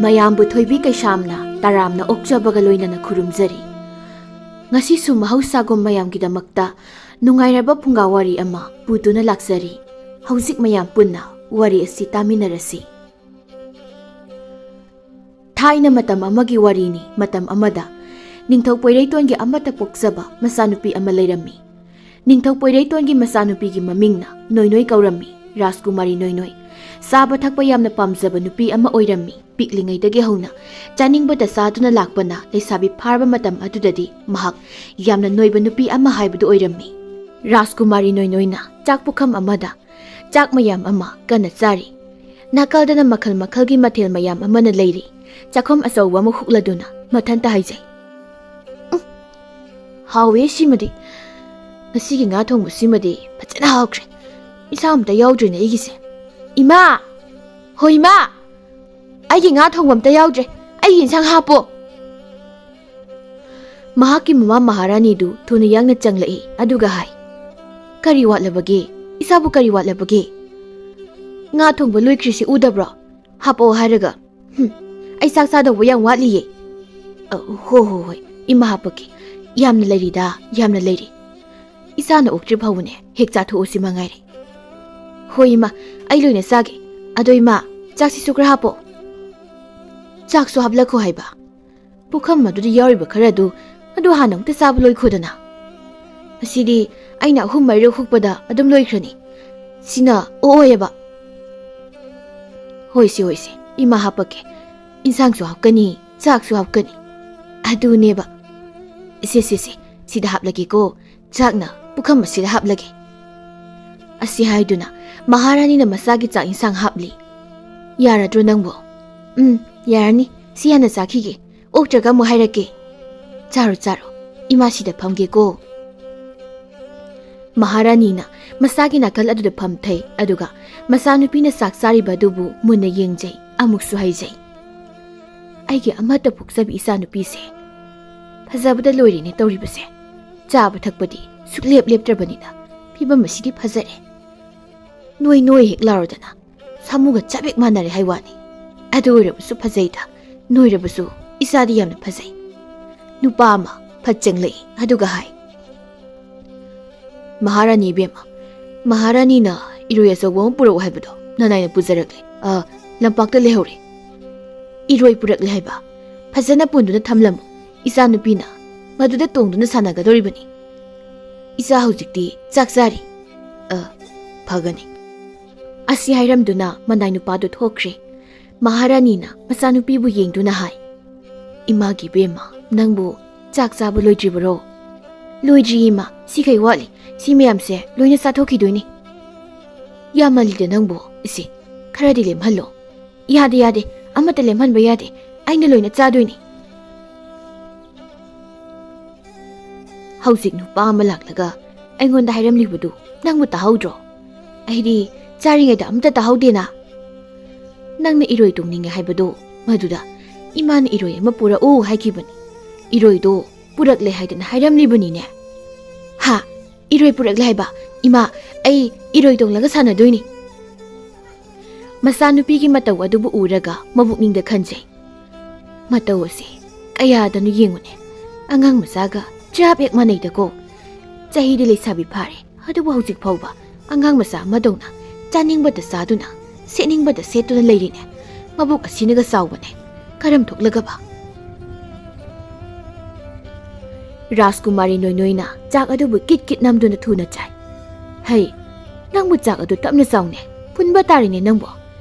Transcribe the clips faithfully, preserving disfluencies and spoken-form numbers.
ꯃꯌꯥꯝꯕꯨ ꯊꯣꯏꯕꯤ ꯀꯩꯁꯥꯝꯅ ꯇꯔꯥꯝꯅ ꯑꯣꯛꯆꯕꯒ ꯂꯣꯏꯅꯅ ꯈꯨꯔꯨꯝꯖꯔꯤ꯫ ꯉꯁꯤꯁꯨ ꯃꯍꯧꯁꯥꯒꯨꯝ ꯃꯌꯥꯝꯒꯤꯗꯃꯛꯇ ꯅꯨꯡꯉꯥꯏꯔꯕ ꯐꯨꯡꯒꯥ ꯋꯥꯔꯤ ꯑꯃ ꯄꯨꯗꯨꯅ ꯂꯥꯛꯆꯔꯤ꯫ ꯍꯧꯖꯤꯛ ꯃꯌꯥꯝ ꯄꯨꯟꯅ ꯋꯥꯔꯤ ꯑꯁꯤ ꯇꯥꯃꯤꯟꯅꯔꯁꯤ꯫ ꯊꯥꯏꯅ ꯃꯇꯝ ꯑꯃꯒꯤ ꯋꯥꯔꯤꯅꯤ꯫ ꯃꯇꯝ ꯑꯃꯗ ꯅꯤꯡꯊꯧ ꯄꯣꯏꯔꯩꯇꯣꯟꯒꯤ ꯑꯃꯠꯇ ꯄꯣꯛꯆꯕ ꯃꯆꯥꯅꯨꯄꯤ ꯑꯃ ꯂꯩꯔꯝꯃꯤ꯫ ꯅꯤꯡꯊꯧ ꯄꯣꯏꯔꯩꯇꯣꯟꯒꯤ ꯃꯆꯥꯅꯨꯄꯤꯒꯤ ꯃꯃꯤꯡꯅ ꯅꯣꯏꯅꯣꯏ ꯀꯧꯔꯝꯃꯤ꯫ ꯔꯥꯖꯀꯨꯃꯥꯔꯤ ꯅꯣꯏꯅꯣꯏ ꯆꯥꯕ ꯊꯛꯄ ꯌꯥꯝꯅ ꯄꯥꯝꯖꯕ ꯅꯨꯄꯤ ꯑꯃ ꯑꯣꯏꯔꯝꯃꯤ꯫ ꯄꯤꯛꯂꯤꯉꯩꯗꯒꯤ ꯍꯧꯅ ꯆꯥꯅꯤꯡꯕꯇ ꯆꯥꯗꯨꯅ ꯂꯥꯛꯄꯅ ꯂꯩꯁꯥꯕꯤ ꯐꯥꯔꯕ ꯃꯇꯝ ꯑꯗꯨꯗꯗꯤ ꯃꯍꯥꯛ ꯌꯥꯝꯅ ꯅꯣꯏꯕ ꯅꯨꯄꯤ ꯑꯃ ꯍꯥꯏꯕꯗꯨ ꯑꯣꯏꯔꯝꯃꯤ꯫ ꯔꯥꯖꯀꯨꯃꯥꯔꯤ ꯅꯣꯏꯅꯣꯏꯅ ꯆꯥꯛ ꯄꯨꯈꯝ ꯑꯃꯗ ꯆꯥꯛ ꯃꯌꯥꯝ ꯑꯃ ꯀꯟꯅ ꯆꯥꯔꯤ꯫ ꯅꯥꯀꯜꯗꯅ ꯃꯈꯜ ꯃꯈꯜꯒꯤ ꯃꯊꯦꯜ ꯃꯌꯥꯝ ꯑꯃꯅ ꯂꯩꯔꯤ꯫ ꯆꯥꯛꯈꯨꯝ ꯑꯆꯧꯕ ꯑꯃ ꯍꯨꯛꯂꯗꯨꯅ ꯃꯊꯟꯇ ꯍꯥꯏꯖꯩ, "ꯎꯝ, ꯍꯥꯎꯋꯦ ꯁꯤꯃꯗꯤ꯫ ꯉꯁꯤꯒꯤ ꯉꯥ ꯊꯣꯡꯕꯁꯤꯃꯗꯤ ꯐꯖꯅ ꯍꯥꯎꯈ꯭ꯔꯦ꯫ ꯏꯁꯥ ꯑꯝꯇ ꯌꯥꯎꯗ꯭ꯔꯦꯅꯦ ꯑꯩꯒꯤꯁꯦ꯫ ꯏꯃꯥ! ꯍꯣ ꯏꯃꯥ! ꯑꯩꯒꯤ ꯉꯥ ꯊꯣꯡꯕ ꯑꯝꯇ ꯌꯥꯎꯗ꯭ꯔꯦ꯫ ꯑꯩꯒꯤ ꯏꯟꯁꯥꯡ ꯍꯥꯞꯄꯣ!" ꯃꯍꯥꯛꯀꯤ ꯃꯃꯥ ꯃꯍꯥꯔꯥꯅꯤꯗꯨ ꯊꯨꯅ ꯌꯥꯡꯅ ꯆꯪꯂꯛꯏ, ꯑꯗꯨꯒ ꯍꯥꯏ, "ꯀꯔꯤ ꯋꯥꯠꯂꯕꯒꯦ? ꯏꯁꯥꯕꯨ ꯀꯔꯤ ꯋꯥꯠꯂꯕꯒꯦ? ꯉꯥ ꯊꯣꯡꯕ ꯂꯣꯏꯈ꯭ꯔꯤꯁꯤ ꯎꯗꯕ꯭ꯔꯣ? ꯍꯥꯄꯛꯑꯣ ꯍꯥꯏꯔꯒ꯫ ꯍꯨꯝ, ꯑꯩ ꯆꯥꯛ ꯆꯥꯗꯧꯕ ꯌꯥꯝ ꯋꯥꯠꯂꯤꯌꯦ꯫ ꯑ, ꯍꯣ, ꯍꯣ, ꯍꯣꯏ, ꯏꯃꯥ ꯍꯥꯄꯛꯀꯦ꯫ ꯌꯥꯝꯅ ꯂꯩꯔꯤꯗ, ꯌꯥꯝꯅ ꯂꯩꯔꯤ꯫ ꯏꯁꯥꯅ ꯑꯣꯛꯇ꯭ꯔꯤ ꯐꯥꯎꯕꯅꯦ, ꯍꯦꯛ ꯆꯥꯊꯣꯛꯎꯁꯤ ꯃꯉꯥꯏꯔꯦ꯫ ꯍꯣꯏ ꯏꯃꯥ, ꯑꯩ ꯂꯣꯏꯅ ꯆꯥꯒꯦ꯫ ꯑꯗꯣ ꯏꯃꯥ, ꯆꯥꯛꯁꯤꯁꯨ ꯈꯔ ꯍꯥꯞꯄꯣ꯫ ꯆꯥꯛꯁꯨ ꯍꯥꯞꯂꯛꯈꯣ ꯍꯥꯏꯕ꯫ ꯄꯨꯈꯝ ꯑꯗꯨꯗ ꯌꯥꯎꯔꯤꯕ ꯈꯔ ꯑꯗꯨ, ꯑꯗꯨ ꯍꯥꯟꯅ ꯑꯃꯨꯛꯇ ꯆꯥꯕ ꯂꯣꯏꯈꯣꯗꯅ꯫ ꯃꯁꯤꯗꯤ ꯑꯩꯅ ꯑꯍꯨꯝ ꯃꯔꯤꯔꯛ ꯍꯨꯛꯄꯗ ꯑꯗꯨꯝ ꯂꯣꯏꯈ꯭ꯔꯅꯤ꯫ ꯁꯤꯅ ꯑꯣꯛꯑꯣꯏꯑꯕ꯫ ꯍꯣꯏꯁꯦ, ꯍꯣꯏꯁꯦ, ꯏꯃꯥ ꯍꯥꯞꯄꯛꯀꯦ꯫ ꯏꯟꯁꯥꯡꯁꯨ ꯍꯥꯞꯀꯅꯤ, ꯆꯥꯛꯁꯨ ꯍꯥꯞꯀꯅꯤ꯫ ꯑꯗꯨꯅꯦꯕ꯫ ꯁꯦ, ꯁꯦ, ꯁꯦ, ꯁꯤꯗ ꯍꯥꯞꯂꯒꯦꯀꯣ꯫ ꯆꯥꯛꯅ ꯄꯨꯈꯝ ꯑꯁꯤꯗ ꯍꯥꯞꯂꯒꯦ꯫" ꯑꯁꯤ ꯍꯥꯏꯗꯨꯅ ꯃꯍꯥꯔꯥꯅꯤꯅ ꯃꯆꯥꯒꯤ ꯆꯥꯛ ꯏꯟꯁꯥꯡ ꯍꯥꯞꯂꯤ꯫ "ꯌꯥꯔꯗ꯭ꯔꯣ ꯅꯪꯕꯣ?" "ꯎꯝ, ꯌꯥꯔꯅꯤ꯫ ꯁꯤ ꯍꯥꯟꯅ ꯆꯥꯈꯤꯒꯦ꯫ ꯑꯣꯛꯇ꯭ꯔꯒ ꯑꯃꯨꯛ ꯍꯥꯏꯔꯛꯀꯦ꯫ ꯆꯥꯔꯣ, ꯆꯥꯔꯣ꯫ ꯏꯃꯥ ꯁꯤꯗ ꯐꯝꯒꯦꯀꯣ꯫" ꯃꯍꯥꯔꯥꯅꯤꯅ ꯃꯆꯥꯒꯤ ꯅꯥꯀꯜ ꯑꯗꯨꯗ ꯐꯝꯊꯩ, ꯑꯗꯨꯒ ꯃꯆꯥꯅꯨꯄꯤꯅ ꯆꯥꯛ ꯆꯥꯔꯤꯕ ꯑꯗꯨꯕꯨ ꯃꯨꯟꯅ ꯌꯦꯡꯖꯩ, ꯑꯃꯨꯛꯁꯨ ꯍꯥꯏꯖꯩ, "ꯑꯩꯒꯤ ꯑꯃꯠꯇ ꯄꯣꯛꯆꯕꯤ ꯏꯆꯥꯅꯨꯄꯤꯁꯦ ꯐꯖꯕꯗ ꯂꯣꯏꯔꯦꯅꯦ ꯇꯧꯔꯤꯕꯁꯦ꯫ ꯆꯥꯕ ꯊꯛꯄꯗꯤ ꯁꯨꯛꯂꯦꯞ ꯂꯦꯞꯇ꯭ꯔꯕꯅꯤꯅ ꯐꯤꯕꯝ ꯑꯁꯤꯗꯤ ꯐꯖꯔꯦ꯫ ꯅꯣꯏ ꯅꯣꯏ ꯍꯦꯛ ꯂꯥꯎꯔꯗꯅ ꯁꯥꯃꯨꯒ ꯆꯞ ꯍꯦꯛ ꯃꯥꯟꯅꯔꯦ ꯍꯥꯏ ꯋꯥꯅꯤ꯫ ꯑꯗꯨ ꯑꯣꯏꯔꯕꯁꯨ ꯐꯖꯩꯗ, ꯅꯣꯏꯔꯕꯁꯨ ꯏꯆꯥꯗꯤ ꯌꯥꯝꯅ ꯐꯖꯩ꯫ ꯅꯨꯄꯥ ꯑꯃ ꯐꯠ ꯆꯪꯂꯛꯏ, ꯑꯗꯨꯒ ꯍꯥꯏ, "ꯃꯍꯥꯔꯥꯅꯤ ꯏꯕꯦꯝꯃ, ꯃꯍꯥꯔꯥꯅꯤꯅ ꯏꯔꯣꯏ ꯑꯆꯧꯕ ꯑꯃ ꯄꯨꯔꯛꯎ ꯍꯥꯏꯕꯗꯣ ꯅꯅꯥꯏꯅ ꯄꯨꯖꯔꯛꯂꯦ꯫ ꯑ, ꯂꯝꯄꯥꯛꯇ ꯂꯩꯍꯧꯔꯦ꯫ ꯏꯔꯣꯏ ꯄꯨꯔꯛꯂꯦ ꯍꯥꯏꯕ? ꯐꯖꯅ ꯄꯨꯟꯗꯨꯅ ꯊꯝꯂꯝꯃꯨ꯫ ꯏꯆꯥꯅꯨꯄꯤꯅ ꯃꯗꯨꯗ ꯇꯣꯡꯗꯨꯅ ꯁꯥꯟꯅꯒꯗꯧꯔꯤꯕꯅꯤ꯫ ꯏꯆꯥ ꯍꯧꯖꯤꯛꯇꯤ ꯆꯥꯛ ꯆꯥꯔꯤ꯫ ꯑ, ꯐꯒꯅꯤ꯫" ꯑꯁꯤ ꯍꯥꯏꯔꯝꯗꯨꯅ ꯃꯅꯥꯏ ꯅꯨꯄꯥꯗꯨ ꯊꯣꯛꯈ꯭ꯔꯦ꯫ ꯃꯍꯥꯔꯥꯅꯤꯅ ꯃꯆꯥꯅꯨꯄꯤꯕꯨ ꯌꯦꯡꯗꯨꯅ ꯍꯥꯏ, "ꯏꯃꯥꯒꯤ ꯏꯕꯦꯝꯃ, ꯅꯪꯕꯨ ꯆꯥꯛ ꯆꯥꯕ ꯂꯣꯏꯗ꯭ꯔꯤꯕꯔꯣ?" "ꯂꯣꯏꯗ꯭ꯔꯤ ꯏꯃꯥ, ꯁꯤꯈꯩ ꯋꯥꯠꯂꯤ꯫ ꯁꯤ ꯃꯌꯥꯝꯁꯦ ꯂꯣꯏꯅ ꯆꯥꯊꯣꯛꯈꯤꯗꯣꯏꯅꯤ꯫" "ꯌꯥꯝꯃꯜꯂꯤꯗ ꯅꯪꯕꯨ꯫ ꯏꯁꯦ, ꯈꯔꯗꯤ ꯂꯦꯝꯍꯜꯂꯣ꯫" "ꯌꯥꯗꯦ, ꯌꯥꯗꯦ, ꯑꯃꯠꯇ ꯂꯦꯝꯍꯟꯕ ꯌꯥꯗꯦ꯫ ꯑꯩꯅ ꯂꯣꯏꯅ ꯆꯥꯗꯣꯏꯅꯤ꯫" "ꯍꯧꯖꯤꯛ ꯅꯨꯄꯥ ꯑꯃ ꯂꯥꯛꯂꯒ ꯑꯩꯉꯣꯟꯗ ꯍꯥꯏꯔꯝꯂꯤꯕꯗꯨ ꯅꯪꯕꯨ ꯇꯥꯍꯧꯗ꯭ꯔꯣ? ꯑꯩꯗꯤ ꯆꯥꯔꯤꯉꯩꯗ ꯑꯝꯇ ꯇꯥꯍꯧꯗꯦꯅ꯫ ꯅꯪꯅ ꯏꯔꯣꯏ ꯇꯣꯡꯅꯤꯡꯉꯦ ꯍꯥꯏꯕꯗꯣ, ꯃꯗꯨꯗ ꯏꯃꯥꯅ ꯏꯔꯣꯏ ꯑꯃ ꯄꯨꯔꯛꯎ ꯍꯥꯏꯈꯤꯕꯅꯤ꯫ ꯏꯔꯣꯏꯗꯣ ꯄꯨꯔꯛꯂꯦ ꯍꯥꯏꯗꯅ ꯍꯥꯏꯔꯝꯂꯤꯕꯅꯤꯅꯦ꯫" "ꯍꯥ? ꯏꯔꯣꯏ ꯄꯨꯔꯛꯂꯦ ꯍꯥꯏꯕ? ꯏꯃꯥ, ꯑꯩ ꯏꯔꯣꯏ ꯇꯣꯡꯂꯒ ꯁꯥꯟꯅꯗꯣꯏꯅꯤ꯫" ꯃꯆꯥꯅꯨꯄꯤꯒꯤ ꯃꯇꯧ ꯑꯗꯨꯕꯨ ꯎꯔꯒ ꯃꯕꯨꯛꯅꯤꯡꯗ ꯈꯟꯖꯩ, "ꯃꯇꯧ ꯑꯁꯤ ꯀꯌꯥꯗꯅꯣ ꯌꯦꯡꯉꯨꯅꯦ꯫ ꯑꯉꯥꯡ ꯃꯆꯥꯒ ꯆꯞ ꯍꯦꯛ ꯃꯥꯟꯅꯩꯗꯀꯣ꯫ ꯆꯍꯤꯗꯤ ꯂꯩꯁꯥꯕꯤ ꯐꯥꯔꯦ, ꯑꯗꯨꯕꯨ ꯍꯧꯖꯤꯛ ꯐꯥꯎꯕ ꯑꯉꯥꯡ ꯃꯆꯥ ꯑꯃꯗꯧꯅ ꯆꯥꯅꯤꯡꯕꯗ ꯆꯥꯗꯨꯅ, ꯁꯦꯠꯅꯤꯡꯕꯗ ꯁꯦꯠꯇꯨꯅ ꯂꯩꯔꯤꯅꯦ꯫ ꯃꯕꯨꯛ ꯑꯁꯤꯅꯒ ꯆꯥꯎꯕꯅꯦ꯫ ꯀꯔꯝ ꯊꯣꯛꯂꯒꯕ?" ꯔꯥꯖꯀꯨꯃꯥꯔꯤ ꯅꯣꯏ ꯅꯣꯏꯅ ꯆꯥꯛ ꯑꯗꯨꯕꯨ ꯀꯤꯠ ꯀꯤꯠ ꯅꯝꯗꯨꯅ ꯊꯨꯅ ꯆꯥꯏ꯫ "ꯍꯩ, ꯅꯪꯕꯨ ꯆꯥꯛ ꯑꯗꯨ ꯇꯞꯅ ꯆꯥꯎꯅꯦ꯫ ꯐꯨꯟꯕ ꯇꯥꯔꯤꯅꯦ ꯅꯪꯕꯨ꯫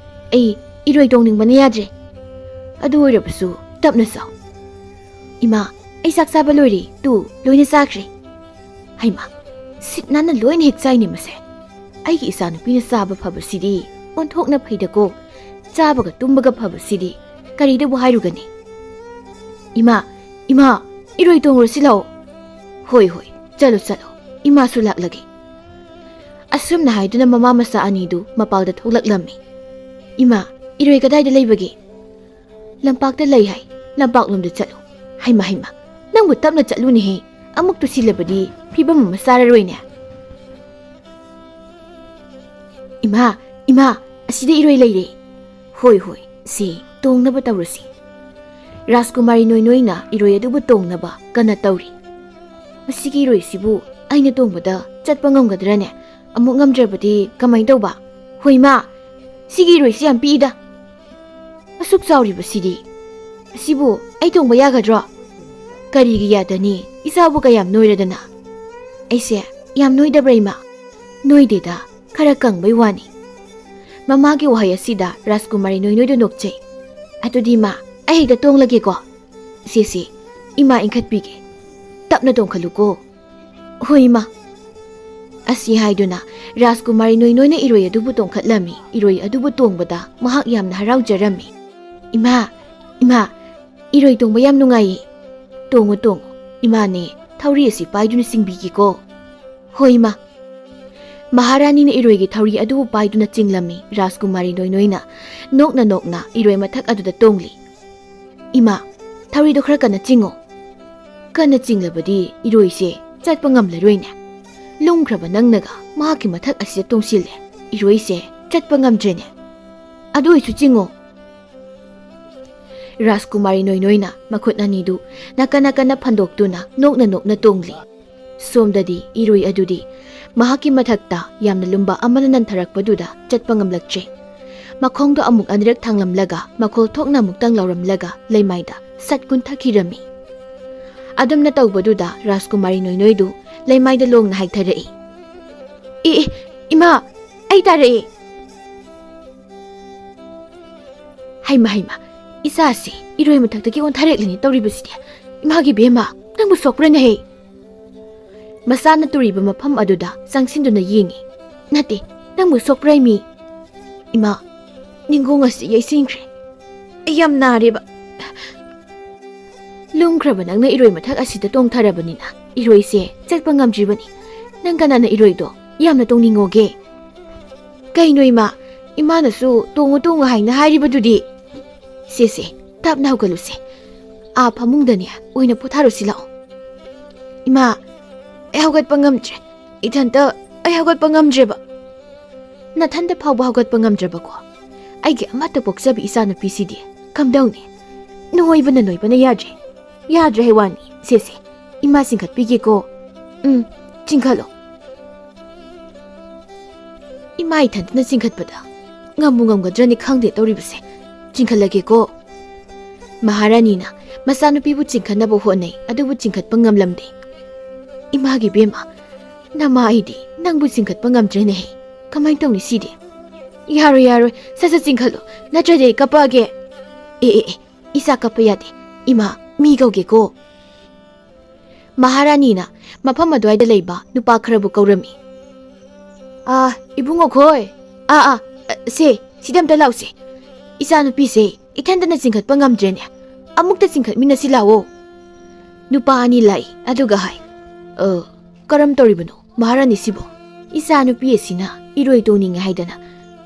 ꯑꯩ ꯏꯔꯣꯏ ꯇꯣꯡꯅꯤꯡꯕꯅ ꯌꯥꯗ꯭ꯔꯦ꯫ ꯑꯗꯨ ꯑꯣꯏꯔꯕꯁꯨ ꯇꯞꯅ ꯆꯥꯎ꯫" "ꯏꯃꯥ, ꯑꯩ ꯆꯥꯛ ꯆꯥꯕ ꯂꯣꯏꯔꯦ꯫ ꯇꯨ, ꯂꯣꯏꯅ ꯆꯥꯈ꯭ꯔꯦ꯫" "ꯍꯩꯃꯥ, ꯁꯤꯠ ꯅꯥꯟꯅ ꯂꯣꯏꯅ ꯍꯦꯛ ꯆꯥꯏꯅꯦ ꯃꯁꯦ꯫ ꯑꯩꯒꯤ ꯏꯆꯥꯅꯨꯄꯤꯅ ꯆꯥꯕ ꯐꯕꯁꯤꯗꯤ ꯑꯣꯟꯊꯣꯛꯅ ꯐꯩꯗꯀꯣ꯫ ꯆꯥꯕꯒ ꯇꯨꯝꯕꯒ ꯐꯕꯁꯤꯗꯤ ꯀꯔꯤꯗꯕꯨ ꯍꯥꯏꯔꯨꯒꯅꯤ?" "ꯏꯃꯥ, ꯏꯃꯥ, ꯏꯔꯣꯏ ꯇꯣꯡꯉꯨꯔꯁꯤ ꯂꯥꯛꯑꯣ꯫" "ꯍꯣꯏ, ꯍꯣꯏ, ꯆꯠꯂꯣ, ꯆꯠꯂꯣ꯫ ꯏꯃꯥꯁꯨ ꯂꯥꯛꯂꯒꯦ꯫" ꯑꯁꯨꯝꯅ ꯍꯥꯏꯗꯨꯅ ꯃꯃꯥ ꯃꯆꯥ ꯑꯅꯤꯗꯨ ꯃꯄꯥꯜꯗ ꯊꯣꯛꯂꯛꯂꯝꯃꯤ꯫ "ꯏꯃꯥ, ꯏꯔꯣꯏ ꯀꯗꯥꯏꯗ ꯂꯩꯕꯒꯦ?" "ꯂꯝꯄꯥꯛꯇ ꯂꯩ ꯍꯥꯏ, ꯂꯝꯄꯥꯛꯂꯣꯝꯗ ꯆꯠꯂꯨ꯫" "ꯍꯩꯃ, ꯍꯩꯃ, ꯅꯪꯕꯨ ꯇꯞꯅ ꯆꯠꯂꯨꯅꯦꯍꯦ꯫ ꯑꯃꯨꯛ ꯇꯨꯁꯤꯜꯂꯕꯗꯤ ꯐꯤꯕꯝ ꯑꯃ ꯆꯥꯔꯔꯣꯏꯅꯦ꯫" "ꯏꯃꯥ, ꯏꯃꯥ, ꯑꯁꯤꯗ ꯏꯔꯣꯏ ꯂꯩꯔꯦ꯫" "ꯍꯣꯏ, ꯍꯣꯏ, ꯁꯤ ꯇꯣꯡꯅꯕ ꯇꯧꯔꯁꯤ꯫ ꯔꯥꯖꯀꯨꯃꯥꯔꯤ ꯅꯣꯏ ꯅꯣꯏꯅ ꯏꯔꯣꯏ ꯑꯗꯨꯕꯨ ꯇꯣꯡꯅꯕ ꯀꯟꯅ ꯇꯧꯔꯤ꯫ "ꯃꯁꯤꯒꯤ ꯏꯔꯣꯏꯁꯤꯕꯨ ꯑꯩꯅ ꯇꯣꯡꯕꯗ ꯆꯠꯄ ꯉꯝꯒꯗ꯭ꯔꯅꯦ? ꯑꯃꯨꯛ ꯉꯝꯗ꯭ꯔꯕꯗꯤ ꯀꯃꯥꯏ ꯇꯧꯕ? ꯍꯣꯏ ꯃꯥ, ꯁꯤꯒꯤ ꯏꯔꯣꯏꯁꯤ ꯌꯥꯝ ꯄꯤꯛꯏꯗ꯫ ꯑꯁꯨꯛ ꯆꯥꯎꯔꯤꯕꯁꯤꯗꯤ꯫ ꯑꯁꯤꯕꯨ ꯑꯩ ꯇꯣꯡꯕ ꯌꯥꯒꯗ꯭ꯔꯣ? ꯀꯔꯤꯒꯤ ꯌꯥꯗꯅꯤ? ꯏꯆꯥꯕꯨ ꯀꯌꯥꯝ ꯅꯣꯏꯔꯗꯅ?" "ꯑꯩꯁꯦ ꯌꯥꯝ ꯅꯣꯏꯗꯕ꯭ꯔꯥ ꯏꯃꯥ?" "ꯅꯣꯏꯗꯦꯗ, ꯈꯔ ꯀꯪꯕꯩ ꯋꯥꯅꯤ꯫" ꯃꯃꯥꯒꯤ ꯋꯥꯍꯩ ꯑꯁꯤꯗ ꯔꯥꯖꯀꯨꯃꯥꯔꯤ ꯅꯣꯏ ꯅꯣꯏꯗꯨ ꯅꯣꯛꯆꯩ꯫ "ꯑꯗꯨꯗꯤ ꯏꯃꯥ, ꯑꯩ ꯍꯦꯛꯇ ꯇꯣꯡꯂꯒꯦꯀꯣ꯫ ꯁꯦ ꯁꯦ, ꯏꯃꯥ ꯏꯟꯈꯠꯄꯤꯒꯦ꯫ ꯇꯞꯅ ꯇꯣꯡꯈꯠꯂꯨꯀꯣ꯫" "ꯍꯣꯏ ꯏꯃꯥ꯫" ꯑꯁꯤ ꯍꯥꯏꯗꯨꯅ ꯔꯥꯖꯀꯨꯃꯥꯔꯤ ꯅꯣꯏ ꯅꯣꯏꯅ ꯏꯔꯣꯏ ꯑꯗꯨꯕꯨ ꯇꯣꯡꯈꯠꯂꯝꯃꯤ꯫ ꯏꯔꯣꯏ ꯑꯗꯨꯕꯨ ꯇꯣꯡꯕꯗ ꯃꯍꯥꯛ ꯌꯥꯝꯅ ꯍꯔꯥꯎꯖꯔꯝꯃꯤ꯫ "ꯏꯃꯥ, ꯏꯃꯥ, ꯏꯔꯣꯏ ꯇꯣꯡꯕ ꯌꯥꯝ ꯅꯨꯡꯉꯥꯏꯌꯦ꯫ ꯇꯣꯡꯉꯨ, ꯇꯣꯡꯉꯨ꯫ ꯏꯃꯥꯅꯦ ꯊꯧꯔꯤ ꯑꯁꯤ ꯄꯥꯏꯗꯨꯅ ꯆꯤꯡꯕꯤꯒꯦꯀꯣ꯫" "ꯍꯣꯏ ꯏꯃꯥ꯫" ꯃꯍꯥꯔꯥꯅꯤꯅ ꯏꯔꯣꯏꯒꯤ ꯊꯧꯔꯤ ꯑꯗꯨꯕꯨ ꯄꯥꯏꯗꯨꯅ ꯆꯤꯡꯂꯝꯃꯤ꯫ ꯔꯥꯖꯀꯨꯃꯥꯔꯤ ꯅꯣꯏ ꯅꯣꯏꯅ ꯅꯣꯛꯅ ꯅꯣꯛꯅ ꯏꯔꯣꯏ ꯃꯊꯛ ꯑꯗꯨꯗ ꯇꯣꯡꯂꯤ꯫ "ꯏꯃꯥ, ꯊꯧꯔꯤꯗꯣ ꯈꯔ ꯀꯟꯅ ꯆꯤꯡꯉꯣ꯫" "ꯀꯟꯅ ꯆꯤꯡꯂꯕꯗꯤ ꯏꯔꯣꯏꯁꯦ ꯆꯠꯄ ꯉꯝꯂꯔꯣꯏꯅꯦ꯫ ꯂꯨꯝꯈ꯭ꯔꯕ ꯅꯪꯅꯒ ꯃꯍꯥꯛꯀꯤ ꯃꯊꯛ ꯑꯁꯤꯗ ꯇꯣꯡꯁꯤꯜꯂꯦ꯫ ꯏꯔꯣꯏꯁꯦ ꯆꯠꯄ ꯉꯝꯗ꯭ꯔꯦꯅꯦ꯫ ꯑꯗꯨ ꯑꯣꯏꯁꯨ ꯆꯤꯡꯉꯣ꯫" ꯔꯥꯖꯀꯨꯃꯥꯔꯤ ꯅꯣꯏ ꯅꯣꯏꯅ ꯃꯈꯨꯠ ꯑꯅꯤꯗꯨ ꯅꯥꯀꯟ ꯅꯥꯀꯟꯅ ꯐꯟꯗꯣꯛꯇꯨꯅ ꯅꯣꯛꯅ ꯅꯣꯛꯅ ꯇꯣꯡꯂꯤ꯫ ꯁꯣꯝꯗꯗꯤ ꯏꯔꯣꯏ ꯑꯗꯨꯗꯤ ꯃꯍꯥꯛꯀꯤ ꯃꯊꯛꯇ ꯌꯥꯝꯅ ꯂꯨꯝꯕ ꯑꯃꯅ ꯅꯟꯊꯔꯛꯄꯗꯨꯗ ꯆꯠꯄ ꯉꯝꯂꯛꯇ꯭ꯔꯦ꯫ ꯃꯈꯣꯡꯗꯣ ꯑꯃꯨꯛ ꯑꯅꯤꯔꯛ ꯊꯥꯡꯂꯝꯂꯒ ꯃꯈꯣꯜ ꯊꯣꯛꯅ ꯑꯃꯨꯛꯇꯪ ꯂꯥꯎꯔꯝꯂꯒ ꯂꯩꯃꯥꯏꯗ ꯁꯠ ꯀꯨꯟꯊꯈꯤꯔꯝꯃꯤ꯫ ꯑꯗꯨꯝꯅ ꯇꯧꯕꯗꯨꯗ ꯔꯥꯖꯀꯨꯃꯥꯔꯤ ꯅꯣꯏ ꯅꯣꯏꯗꯨ ꯂꯩꯃꯥꯏꯗ ꯂꯣꯡꯅ ꯍꯥꯏꯊꯔꯛꯏ꯫ "ꯑꯦ, ꯑꯦ, ꯏꯃꯥ, ꯑꯩ ꯇꯥꯔꯛꯑꯦ꯫" "ꯍꯩꯃ, ꯍꯩꯃ, ꯏꯆꯥꯁꯦ ꯏꯔꯣꯏ ꯃꯊꯛꯇꯒꯤ ꯑꯣꯟꯊꯔꯛꯂꯤꯅꯦ ꯇꯧꯔꯤꯕꯁꯤꯗꯤ꯫ ꯏꯃꯥꯒꯤ ꯕꯦꯝꯃ, ꯅꯪꯕꯨ ꯁꯣꯛꯄ꯭ꯔꯅꯦꯍꯦ?" ꯃꯆꯥꯅ ꯇꯨꯔꯤꯕ ꯃꯐꯝ ꯑꯗꯨꯗ ꯆꯪꯁꯤꯟꯗꯨꯅ ꯌꯦꯡꯉꯤ꯫ "ꯅꯠꯇꯦ, ꯅꯪꯕꯨ ꯁꯣꯛꯄ꯭ꯔꯥ ꯏꯃꯤ?" "ꯏꯃꯥ, ꯅꯤꯡꯒꯣꯡ ꯑꯁꯤ ꯌꯩꯁꯤꯟꯈ꯭ꯔꯦ꯫ ꯑꯩ ꯌꯥꯝ ꯅꯥꯔꯦꯕ꯫" "ꯂꯨꯝꯈ꯭ꯔꯕ ꯅꯪꯅ ꯏꯔꯣꯏ ꯃꯊꯛ ꯑꯁꯤꯗ ꯇꯣꯡꯊꯔꯕꯅꯤꯅ ꯏꯔꯣꯏꯁꯦ ꯆꯠꯄ ꯉꯝꯗ꯭ꯔꯤꯕꯅꯤ꯫ ꯅꯪ ꯀꯅꯥꯅ ꯏꯔꯣꯏꯗꯣ ꯌꯥꯝꯅ ꯇꯣꯡꯅꯤꯡꯉꯣꯒꯦ?" "ꯀꯩꯅꯣ ꯏꯃꯥ, ꯏꯃꯥꯅꯁꯨ ꯇꯣꯡꯉꯨ ꯇꯣꯡꯉꯨ ꯍꯥꯏꯅ ꯍꯥꯏꯔꯤꯕꯗꯨꯗꯤ?" "ꯁꯦ ꯁꯦ, ꯇꯞꯅ ꯍꯧꯒꯠꯂꯨꯁꯦ꯫ ꯑꯥ ꯐꯃꯨꯡꯗꯅꯦ ꯑꯣꯏꯅ ꯄꯣꯊꯥꯔꯨꯁꯤ ꯂꯥꯛꯑꯣ꯫" "ꯏꯃꯥ, ꯑꯩ ꯍꯧꯒꯠꯄ ꯉꯝꯗ꯭ꯔꯦ꯫ ꯏꯊꯟꯇ ꯑꯩ ꯍꯧꯒꯠꯄ ꯉꯝꯗ꯭ꯔꯦꯕ꯫" "ꯅꯊꯟꯇ ꯐꯥꯎꯕ ꯍꯧꯒꯠꯄ ꯉꯝꯗ꯭ꯔꯕꯀꯣ? ꯑꯩꯒꯤ ꯑꯃꯠꯇ ꯄꯣꯛꯆꯕꯤ ꯏꯆꯥꯅꯨꯄꯤꯁꯤꯗꯤ ꯀꯝꯗꯧꯅꯤ? ꯅꯣꯏꯕꯅ ꯅꯣꯏꯕꯅ ꯌꯥꯗ꯭ꯔꯦ꯫ ꯌꯥꯗ꯭ꯔꯦ ꯍꯥꯏ ꯋꯥꯅꯤ꯫ ꯁꯦ, ꯁꯦ, ꯏꯃꯥ ꯆꯤꯡꯈꯠꯄꯤꯒꯦꯀꯣ꯫ ꯎꯝ, ꯆꯤꯡꯈꯠꯂꯣ꯫ ꯏꯃꯥ ꯏꯊꯟꯇꯅ ꯆꯤꯡꯈꯠꯄꯗ ꯉꯝꯕꯨ ꯉꯝꯒꯗ꯭ꯔꯅꯤ ꯈꯪꯗꯦ ꯇꯧꯔꯤꯕꯁꯦ꯫ ꯆꯤꯡꯈꯠꯂꯒꯦꯀꯣ꯫ ꯃꯍꯥꯔꯥꯅꯤꯅ ꯃꯆꯥꯅꯨꯄꯤꯕꯨ ꯆꯤꯡꯈꯠꯅꯕ ꯍꯣꯠꯅꯩ, ꯑꯗꯨꯕꯨ ꯆꯤꯡꯈꯠꯄ ꯉꯝꯂꯝꯗꯦ꯫ ꯏꯃꯥꯒꯤ ꯕꯦꯝꯃ, ꯅꯃꯥ ꯑꯩꯗꯤ ꯅꯪꯕꯨ ꯆꯤꯡꯈꯠꯄ ꯉꯝꯗ꯭ꯔꯦꯅꯦꯍꯦ꯫ ꯀꯃꯥꯏꯅ ꯇꯧꯅꯤ ꯁꯤꯗꯤ? ꯌꯥꯔꯣꯏ, ꯌꯥꯔꯣꯏ, ꯁꯠ ꯁꯠ ꯆꯤꯡꯈꯠꯂꯣ, ꯅꯠꯇ꯭ꯔꯗꯤ ꯑꯩ ꯀꯞꯄꯛꯑꯒꯦ꯫ ꯑꯦ, ꯑꯦ, ꯑꯦ, ꯏꯆꯥ ꯀꯞꯄ ꯌꯥꯗꯦ꯫ ꯏꯃꯥ, ꯃꯤ ꯀꯧꯒꯦꯀꯣ꯫ ꯃꯍꯥꯔꯥꯅꯤꯅ ꯃꯐꯝ ꯑꯗꯨꯋꯥꯏꯗ ꯂꯩꯕ ꯅꯨꯄꯥ ꯈꯔꯕꯨ ꯀꯧꯔꯝꯃꯤ꯫ "ꯑꯥ, ꯏꯕꯨꯡꯉꯣ ꯈꯣꯏ꯫ ꯑꯥ, ꯑꯥ, ꯑ, ꯁꯦ, ꯁꯤꯗ ꯑꯝꯇ ꯂꯥꯛꯎꯁꯦ꯫ ꯏꯆꯥꯅꯨꯄꯤꯁꯦ ꯏꯊꯟꯇꯅ ꯆꯤꯡꯈꯠꯄ ꯉꯝꯗ꯭ꯔꯦꯅꯦ꯫ ꯑꯃꯨꯛꯇ ꯆꯤꯡꯈꯠꯃꯤꯟꯅꯁꯤ ꯂꯥꯛꯑꯣ꯫" ꯅꯨꯄꯥ ꯑꯅꯤ ꯂꯥꯛꯏ, ꯑꯗꯨꯒ ꯍꯥꯏ, "ꯑ, ꯀꯔꯝ ꯇꯧꯔꯤꯕꯅꯣ ꯃꯍꯥꯔꯥꯅꯤꯁꯤꯕꯣ? ꯏꯆꯥꯅꯨꯄꯤ ꯑꯁꯤꯅ ꯏꯔꯣꯏ ꯇꯣꯡꯅꯤꯡꯉꯦ ꯍꯥꯏꯗꯅ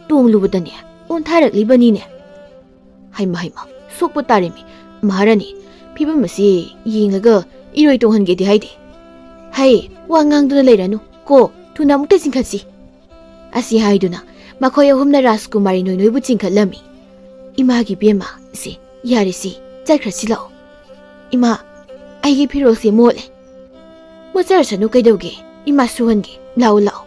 ꯇꯣꯡꯂꯨꯕꯗꯅꯦ, ꯑꯣꯟꯊꯥꯔꯛꯂꯤꯕꯅꯤꯅꯦ꯫" "ꯍꯩꯃ, ꯍꯩꯃ, ꯁꯣꯛꯄ ꯇꯥꯔꯦꯃꯤ꯫ ꯃꯍꯥꯔꯥꯅꯤ, ꯐꯤꯕꯝ ꯑꯁꯤ ꯌꯦꯡꯂꯒ ꯏꯔꯣꯏ ꯇꯣꯡꯍꯟꯒꯦꯗꯤ ꯍꯥꯏꯗꯦ꯫ ꯍꯩ, ꯋꯥ ꯉꯥꯡꯗꯨꯅ ꯂꯩꯔꯅꯨ ꯀꯣ, ꯊꯨꯅ ꯑꯃꯨꯛꯇ ꯆꯤꯡꯈꯠꯁꯤ꯫" ꯑꯁꯤ ꯍꯥꯏꯗꯨꯅ ꯃꯈꯣꯏ ꯑꯍꯨꯝꯅ ꯔꯥꯖꯀꯨꯃꯥꯔꯤ ꯅꯣꯏꯅꯣꯏꯕꯨ ꯆꯤꯡꯈꯠꯂꯝꯃꯤ꯫ "ꯏꯃꯥꯒꯤ ꯕꯦꯝꯃ, ꯁꯦ, ꯌꯥꯔꯦꯁꯤ, ꯆꯠꯈ꯭ꯔꯁꯤ ꯂꯥꯛꯑꯣ꯫ ꯏꯃꯥ, ꯑꯩꯒꯤ ꯐꯤꯔꯣꯜꯁꯦ ꯃꯣꯠꯂꯦ꯫" "ꯃꯣꯠꯆꯔꯁꯅꯨ, ꯀꯩꯗꯧꯒꯦ? ꯏꯃꯥ ꯁꯨꯍꯟꯒꯦ꯫ ꯂꯥꯛꯑꯣ, ꯂꯥꯛꯑꯣ꯫"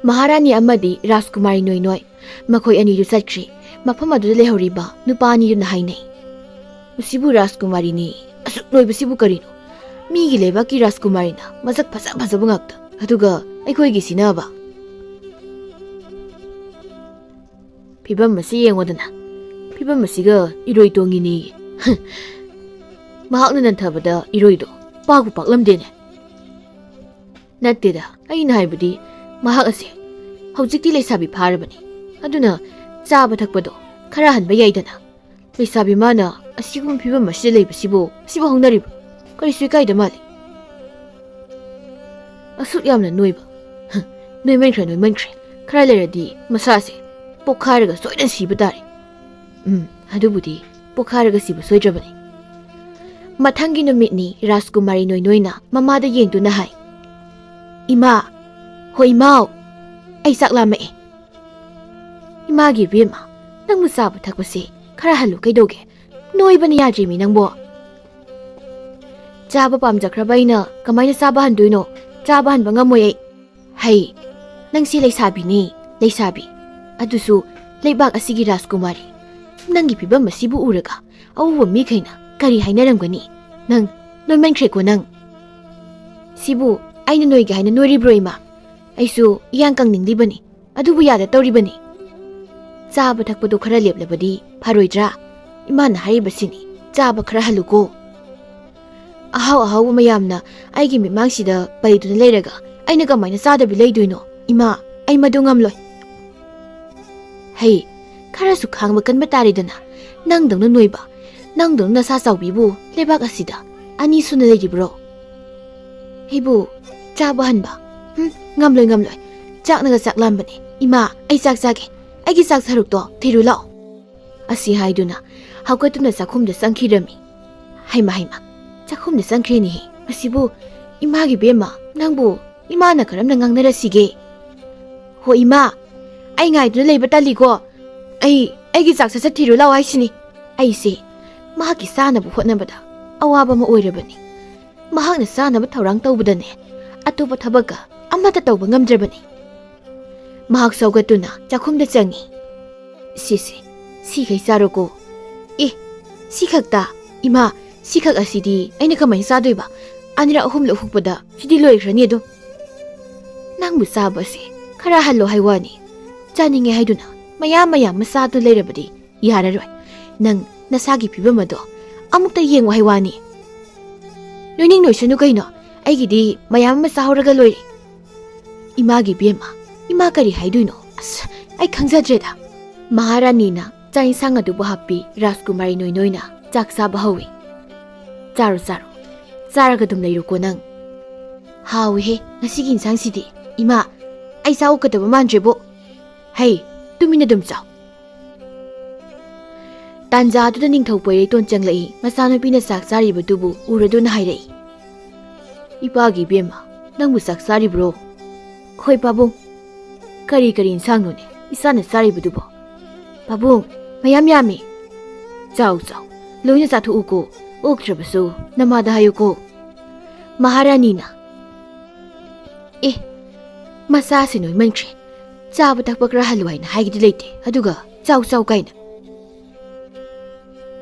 ꯃꯍꯥꯔꯥꯅꯤ ꯑꯃꯗꯤ ꯔꯥꯖꯀꯨꯃꯥꯔꯤ ꯅꯣꯏꯅꯣꯏ ꯃꯈꯣꯏ ꯑꯅꯤꯗꯨ ꯆꯠꯈ꯭ꯔꯤ꯫ ꯃꯐꯝ ꯑꯗꯨꯗ ꯂꯩꯍꯧꯔꯤꯕ ꯅꯨꯄꯥ ꯑꯅꯤꯗꯨꯅ ꯍꯥꯏꯅꯩ, "ꯃꯁꯤꯕꯨ ꯔꯥꯖꯀꯨꯃꯥꯔꯤꯅꯤ ꯑꯁꯨꯛ ꯅꯣꯏꯕꯁꯤꯕꯨ ꯀꯔꯤꯅꯣ? ꯃꯤꯒꯤ ꯂꯩꯕꯥꯛꯀꯤ ꯔꯥꯖꯀꯨꯃꯥꯔꯤꯅ ꯃꯁꯛ ꯐꯖ ꯐꯖꯕ ꯉꯥꯛꯇ, ꯑꯗꯨꯒ ꯑꯩꯈꯣꯏꯒꯤꯁꯤꯅꯕ?" "ꯐꯤꯕꯝ ꯑꯁꯤ ꯌꯦꯡꯉꯣꯗꯅ, ꯐꯤꯕꯝ ꯑꯁꯤꯒ ꯏꯔꯣꯏ ꯇꯣꯡꯉꯤꯅꯤ꯫" "ꯃꯍꯥꯛꯅ ꯅꯟꯊꯕꯗ ꯏꯔꯣꯏꯗꯣ ꯄꯥꯛꯄꯨ ꯄꯥꯛꯂꯝꯗꯦꯅꯦ꯫" "ꯅꯠꯇꯦꯗ, ꯑꯩꯅ ꯍꯥꯏꯕꯗꯤ ꯃꯍꯥꯛ ꯑꯁꯦ ꯍꯧꯖꯤꯛꯇꯤ ꯂꯩꯁꯥꯕꯤ ꯐꯥꯔꯕꯅꯤ, ꯑꯗꯨꯅ ꯆꯥꯕ ꯊꯛꯄꯗꯣ ꯈꯔ ꯍꯟꯕ ꯌꯥꯏꯗꯅ꯫ ꯂꯩꯁꯥꯕꯤ ꯃꯥꯅ ꯑꯁꯤꯒꯨꯝꯕ ꯐꯤꯕꯝ ꯑꯁꯤꯗ ꯂꯩꯕꯁꯤꯕꯨ, ꯑꯁꯤꯕꯨ ꯍꯧꯅꯔꯤꯕ? ꯀꯔꯤꯁꯨ ꯏꯀꯥꯏꯗ ꯃꯥꯜꯂꯤ꯫" "ꯑꯁꯨꯛ ꯌꯥꯝꯅ ꯅꯣꯏꯕ? ꯍ, ꯅꯣꯏꯃꯟꯈ꯭ꯔꯦ, ꯅꯣꯏꯃꯟꯈ꯭ꯔꯦ꯫ ꯈꯔ ꯂꯩꯔꯗꯤ ꯃꯁꯥꯁꯦ ꯄꯣꯛꯈꯥꯏꯔꯒ ꯁꯣꯏꯗꯅ ꯁꯤꯕ ꯇꯥꯔꯦ꯫" "ꯎꯝ, ꯑꯗꯨꯕꯨꯗꯤ ꯄꯣꯛꯈꯥꯏꯔꯒ ꯁꯤꯕ ꯁꯣꯏꯗ꯭ꯔꯕꯅꯤ꯫" ꯃꯊꯪꯒꯤ ꯅꯨꯃꯤꯠꯅꯤ꯫ ꯔꯥꯖꯀꯨꯃꯥꯔꯤ ꯅꯣꯏꯅꯣꯏꯅ ꯃꯃꯥꯗ ꯌꯦꯡꯗꯨꯅ ꯍꯥꯏ, "ꯏꯃꯥ, ꯍꯣ ꯏꯃꯥꯎ, ꯑꯩ ꯆꯥꯛ ꯂꯥꯝꯃꯛꯑꯦ꯫" ꯏꯃꯥꯒꯤ ꯏꯕꯦꯝꯃ, ꯅꯪꯕꯨ ꯆꯥꯕ ꯊꯛꯄꯁꯦ ꯈꯔ ꯍꯜꯂꯨ ꯀꯩꯗꯧꯒꯦ? ꯅꯣꯏꯕꯅ ꯌꯥꯗ꯭ꯔꯤꯃꯤ ꯅꯪꯕꯣ꯫ ꯆꯥꯕ ꯄꯥꯝꯖꯈ꯭ꯔꯕ ꯑꯩꯅ ꯀꯃꯥꯏꯅ ꯆꯥꯕ ꯍꯟꯗꯣꯏꯅꯣ? ꯆꯥꯕ ꯍꯟꯕ ꯉꯝꯃꯣꯏ ꯑꯩ꯫ ꯍꯩ, ꯅꯪꯁꯤ ꯂꯩꯁꯥꯕꯤꯅꯤ, ꯂꯩꯁꯥꯕꯤ꯫ ꯑꯗꯨꯁꯨ ꯂꯩꯕꯥꯛ ꯑꯁꯤꯒꯤ ꯔꯥꯖꯀꯨꯃꯥꯔꯤ꯫ ꯅꯪꯒꯤ ꯐꯤꯕꯝ ꯑꯁꯤꯕꯨ ꯎꯔꯒ ꯑꯎꯕ ꯃꯤꯈꯩꯅ ꯀꯔꯤ ꯍꯥꯏꯅꯔꯝꯒꯅꯤ? ꯅꯪ ꯅꯣꯏꯃꯟꯈ꯭ꯔꯦꯀꯣ ꯅꯪ꯫ ꯁꯤꯕꯨ ꯑꯩꯅ ꯅꯣꯏꯒꯦ ꯍꯥꯏꯅ ꯅꯣꯏꯔꯤꯕ꯭ꯔꯣ ꯏꯃꯥ? ꯑꯩꯁꯨ ꯏꯌꯥꯡ ꯀꯪꯅꯤꯡꯂꯤꯕꯅꯤ, ꯑꯗꯨꯕꯨ ꯌꯥꯗ ꯇꯧꯔꯤꯕꯅꯤ꯫ ꯆꯥꯕ ꯊꯛꯄꯗꯣ ꯈꯔ ꯂꯦꯞꯂꯕꯗꯤ ꯐꯔꯣꯏꯗ꯭ꯔꯥ? ꯏꯃꯥꯅ ꯍꯥꯏꯔꯤꯕꯁꯤꯅꯤ, ꯆꯥꯕ ꯈꯔ ꯍꯜꯂꯨꯀꯣ꯫ ꯑꯍꯥꯎ ꯑꯍꯥꯎꯕ ꯃꯌꯥꯝꯅ ꯑꯩꯒꯤ ꯃꯤꯠꯃꯥꯡꯁꯤꯗ ꯄꯩꯗꯨꯅ ꯂꯩꯔꯒ ꯑꯩꯅ ꯀꯃꯥꯏꯅ ꯆꯥꯗꯕꯤ ꯂꯩꯗꯣꯏꯅꯣ? ꯏꯃꯥ, ꯑꯩ ꯃꯗꯨ ꯉꯝꯂꯣꯏ꯫ ꯍꯩ, ꯈꯔꯁꯨ ꯈꯥꯡꯕ ꯀꯟꯕ ꯇꯥꯔꯦꯗꯅ꯫ ꯅꯪꯗꯧꯅ ꯅꯣꯏꯕ, ꯅꯪꯗꯧꯅ ꯅꯁꯥ ꯆꯥꯎꯕꯤꯕꯨ ꯂꯩꯕꯥꯛ ꯑꯁꯤꯗ ꯑꯅꯤ ꯁꯨꯅ ꯂꯩꯔꯤꯕ꯭ꯔꯣ? ꯍꯩꯕꯨ, ꯆꯥꯕ ꯍꯟꯕ? ꯍꯨꯝ, ꯉꯝꯂꯣꯏ, ꯉꯝꯂꯣꯏ꯫ ꯆꯥꯛꯅꯒ ꯆꯥꯛ ꯂꯥꯝꯕꯅꯦ꯫ ꯏꯃꯥ, ꯑꯩ ꯆꯥꯛ ꯆꯥꯒꯦ꯫ ꯑꯩꯒꯤ ꯆꯥꯛ ꯁꯔꯨꯛꯇꯣ ꯊꯤꯔꯨ ꯂꯥꯛꯑꯣ꯫ ꯑꯁꯤ ꯍꯥꯏꯗꯨꯅ ꯍꯧꯒꯠꯇꯨꯅ ꯆꯥꯛꯈꯨꯝꯗ ꯆꯪꯈꯤꯔꯝꯃꯤ꯫ ꯍꯩꯃ, ꯍꯩꯃ, ꯆꯥꯛꯈꯨꯝꯗ ꯆꯪꯈ꯭ꯔꯦꯅꯦꯍꯦ꯫ ꯃꯁꯤꯕꯨ, ꯏꯃꯥꯒꯤ ꯕꯦꯝꯃ, ꯅꯪꯕꯨ ꯏꯃꯥꯅ ꯀꯔꯝꯅ ꯉꯥꯡꯅꯔꯁꯤꯒꯦ? ꯍꯣ ꯏꯃꯥ, ꯑꯩ ꯉꯥꯏꯗꯨꯅ ꯂꯩꯕ ꯇꯜꯂꯤꯀꯣ꯫ ꯑꯩ, ꯑꯩꯒꯤ ꯆꯥꯛ ꯁꯠ ꯁꯠ ꯊꯤꯔꯨ ꯂꯥꯛꯑꯣ ꯍꯥꯏꯁꯤꯅꯤ꯫ ꯑꯩꯁꯦ ꯃꯍꯥꯛꯀꯤ ꯆꯥꯅꯕ ꯍꯣꯠꯅꯕꯗ ꯑꯋꯥꯕ ꯑꯃ ꯑꯣꯏꯔꯕꯅꯤ꯫ ꯃꯍꯥꯛꯅ ꯆꯥꯅꯕ ꯊꯧꯔꯥꯡ ꯇꯧꯕꯗꯅꯦ, ꯑꯇꯣꯞꯄ ꯊꯕꯛꯀ ꯑꯃꯠꯇ ꯇꯧꯕ ꯉꯝꯗ꯭ꯔꯕꯅꯤ꯫ ꯃꯍꯥꯛ ꯁꯧꯒꯠꯇꯨꯅ ꯆꯥꯛꯈꯨꯝꯗ ꯆꯪꯉꯤ꯫ "ꯁꯤꯁꯦ, ꯁꯤꯈꯩ ꯆꯥꯔꯣꯀꯣ꯫" "ꯑꯦ, ꯁꯤ ꯈꯛꯇ? ꯏꯃꯥ, ꯁꯤ ꯈꯛ ꯑꯁꯤꯗꯤ ꯑꯩꯅ ꯀꯃꯥꯏꯅ ꯆꯥꯗꯣꯏꯕ? ꯑꯅꯤꯔꯛ ꯑꯍꯨꯝꯂꯛ ꯍꯨꯛꯄꯗ ꯁꯤꯗꯤ ꯂꯣꯏꯈ꯭ꯔꯅꯤ ꯑꯗꯨꯝ꯫" "ꯅꯪꯕꯨ ꯆꯥꯕꯁꯦ ꯈꯔ ꯍꯜꯂꯣ ꯍꯥꯏ ꯋꯥꯅꯤ꯫ ꯆꯥꯅꯤꯡꯉꯦ ꯍꯥꯏꯗꯨꯅ ꯃꯌꯥꯝ ꯃꯌꯥꯝ ꯑꯃ ꯆꯥꯗꯨꯅ ꯂꯩꯔꯕꯗꯤ ꯌꯥꯔꯔꯣꯏ꯫ ꯅꯪ ꯅꯁꯥꯒꯤ ꯐꯤꯕꯝ ꯑꯗꯣ ꯑꯃꯨꯛꯇ ꯌꯦꯡꯉꯨ ꯍꯥꯏ ꯋꯥꯅꯤ꯫" "ꯅꯣꯏꯅꯤꯡ ꯅꯣꯏꯁꯅꯨ ꯀꯩꯅꯣ, ꯑꯩꯒꯤꯗꯤ ꯃꯌꯥꯝ ꯑꯃ ꯆꯥꯍꯧꯔꯒ ꯂꯣꯏꯔꯦ꯫" "ꯏꯃꯥꯒꯤ ꯕꯦꯝꯃ, ꯏꯃꯥ ꯀꯔꯤ ꯍꯥꯏꯗꯣꯏꯅꯣ? ꯑꯁ, ꯑꯩ ꯈꯪꯖꯗ꯭ꯔꯦꯗ꯫" ꯃꯍꯥꯔꯥꯅꯤꯅ ꯆꯥꯛ ꯏꯟꯁꯥꯡ ꯑꯗꯨꯕꯨ ꯍꯥꯞꯄꯤ, ꯔꯥꯖꯀꯨꯃꯥꯔꯤ ꯅꯣꯏ ꯅꯣꯏꯅ ꯆꯥꯛ ꯆꯥꯕ ꯍꯧꯏ꯫ "ꯆꯥꯔꯣ, ꯆꯥꯔꯣ, ꯆꯥꯔꯒ ꯑꯗꯨꯝ ꯂꯩꯔꯨꯀꯣ ꯅꯪ꯫" "ꯍꯥꯎꯏꯍꯦ ꯉꯁꯤꯒꯤ ꯏꯟꯁꯥꯡꯁꯤꯗꯤ꯫ ꯏꯃꯥ, ꯑꯩ ꯆꯥ ꯑꯣꯛꯀꯗꯕ ꯃꯥꯟꯗ꯭ꯔꯦꯕꯣ꯫ ꯍꯩ, ꯇꯨꯃꯤꯟꯅ ꯑꯗꯨꯝ ꯆꯥꯎ꯫" ꯇꯥꯟꯖꯥꯗꯨꯗ ꯅꯤꯡꯊꯧ ꯄꯣꯏꯔꯩꯇꯣꯟ ꯆꯪꯂꯛꯏ꯫ ꯃꯆꯥꯅꯨꯄꯤꯅ ꯆꯥꯛ ꯆꯥꯔꯤꯕꯗꯨꯕꯨ ꯎꯔꯗꯨꯅ ꯍꯥꯏꯔꯛꯏ, "ꯏꯄꯥꯒꯤ ꯏꯕꯦꯝꯃ, ꯅꯪꯕꯨ ꯆꯥꯛ ꯆꯥꯔꯤꯕ꯭ꯔꯣ?" "ꯍꯣꯏ ꯄꯥꯕꯨꯡ꯫" "ꯀꯔꯤ ꯀꯔꯤ ꯏꯟꯁꯥꯡꯅꯣꯅꯦ? ꯏꯁꯥꯅ ꯆꯥꯔꯤꯕꯗꯨꯕꯣ? ꯄꯥꯕꯨꯡ, ꯃꯌꯥꯝ ꯌꯥꯝꯃꯤ꯫ ꯆꯥꯎ, ꯆꯥꯎ, ꯂꯣꯏꯅ ꯆꯥꯊꯣꯛꯎꯀꯣ꯫ ꯑꯣꯛꯇ꯭ꯔꯕꯁꯨ ꯅꯃꯥꯗ ꯍꯥꯏꯌꯨꯀꯣ꯫ ꯃꯍꯥꯔꯥꯅꯤꯅ, "ꯑꯦ, ꯃꯆꯥꯁꯦ ꯅꯣꯏꯃꯟꯈ꯭ꯔꯦ꯫ ꯆꯥꯕ ꯊꯛꯄ ꯈꯔ ꯍꯜꯂꯨ ꯍꯥꯏꯅ ꯍꯥꯏꯒꯗꯤ ꯂꯩꯇꯦ, ꯑꯗꯨꯒ ꯆꯥꯎ ꯆꯥꯎ ꯀꯥꯏꯅ꯫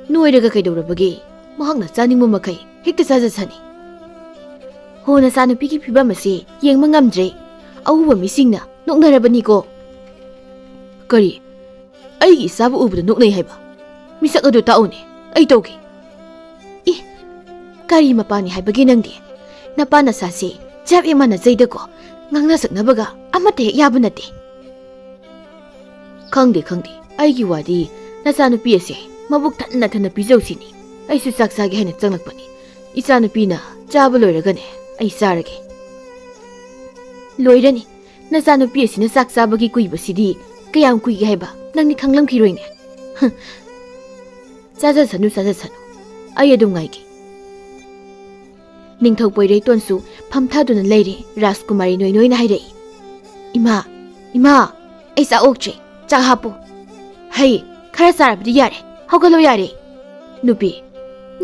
ꯅꯣꯏꯔꯒ ꯀꯩꯗꯧꯔꯕꯒꯦ? ꯃꯍꯥꯛꯅ ꯆꯥꯅꯤꯡꯕ ꯃꯈꯩ ꯍꯦꯛꯇ ꯆꯥꯖꯁꯅꯤ꯫ ꯍꯣ, ꯅꯆꯥꯅꯨꯄꯤꯒꯤ ꯐꯤꯕꯝ ꯑꯁꯦ ꯌꯦꯡꯕ ꯉꯝꯗ꯭ꯔꯦ꯫ ꯑꯎꯕ ꯃꯤꯁꯤꯡꯅ ꯅꯣꯛꯅꯔꯕꯅꯤꯀꯣ꯫ ꯀꯔꯤ? ꯑꯩꯒꯤ ꯏꯆꯥꯕꯨ ꯎꯕꯗ ꯅꯣꯛꯅꯩ ꯍꯥꯏꯕ? ꯃꯤꯁꯛ ꯑꯗꯨ ꯇꯥꯛꯎꯅꯦ, ꯑꯩ ꯇꯧꯒꯦ꯫ ꯏ, ꯀꯔꯤ ꯃꯄꯥꯅꯤ ꯍꯥꯏꯕꯒꯦ ꯅꯪꯗꯤ? ꯅꯄꯥ ꯅꯆꯥꯁꯦ ꯆꯞ ꯍꯦꯛ ꯃꯥꯟꯅꯖꯩꯗꯀꯣ, ꯉꯥꯡꯅ ꯁꯛꯅꯕꯒ ꯑꯃꯠꯇ ꯍꯦꯛ ꯌꯥꯕ ꯅꯠꯇꯦ꯫ ꯈꯪꯗꯦ, ꯈꯪꯗꯦ, ꯑꯩꯒꯤ ꯋꯥꯗꯤ ꯅꯆꯥꯅꯨꯄꯤ ꯑꯁꯦ ꯃꯕꯨꯛ ꯊꯟꯅ ꯊꯟꯅ ꯄꯤꯖꯧ ꯁꯤꯅꯤ꯫ ꯑꯩꯁꯨ ꯆꯥꯛ ꯆꯥꯒꯦ ꯍꯥꯏꯅ ꯆꯪꯂꯛꯄꯅꯤ꯫ ꯏꯆꯥꯅꯨꯄꯤꯅ ꯆꯥꯕ ꯂꯣꯏꯔꯒꯅꯦ ꯑꯩ ꯆꯥꯔꯒꯦ꯫ ꯂꯣꯏꯔꯅꯤ꯫ ꯅꯆꯥꯅꯨꯄꯤ ꯑꯁꯤꯅ ꯆꯥꯛ ꯆꯥꯕꯒꯤ ꯀꯨꯏꯕꯁꯤꯗꯤ ꯀꯌꯥꯝ ꯀꯨꯏꯒꯦ ꯍꯥꯏꯕ ꯅꯪꯗꯤ ꯈꯪꯂꯝꯈꯤꯔꯣꯏꯅꯦ꯫ ꯍ꯫ ꯆꯥꯖꯁꯅꯨ, ꯆꯥꯖꯁꯅꯨ꯫ ꯑꯩ ꯑꯗꯨꯝ ꯉꯥꯏꯒꯦ꯫ ꯅꯤꯡꯊꯧ ꯄꯣꯏꯔꯩꯇꯣꯟꯁꯨ ꯐꯝꯊꯗꯨꯅ ꯂꯩꯔꯦ꯫ ꯔꯥꯖꯀꯨꯃꯥꯔꯤ ꯅꯣꯏ ꯅꯣꯏꯅ ꯍꯥꯏꯔꯛꯏ, "ꯏꯃꯥ, ꯏꯃꯥ, ꯑꯩ ꯆꯥꯛ ꯑꯣꯛꯇ꯭ꯔꯦ, ꯆꯥꯛ ꯍꯥꯞꯄꯨ꯫ ꯍꯩ, ꯈꯔ ꯆꯥꯔꯕꯗꯤ ꯌꯥꯔꯦ, ꯍꯧꯒꯠꯂꯣ ꯌꯥꯔꯦ꯫" "ꯅꯨꯄꯤ,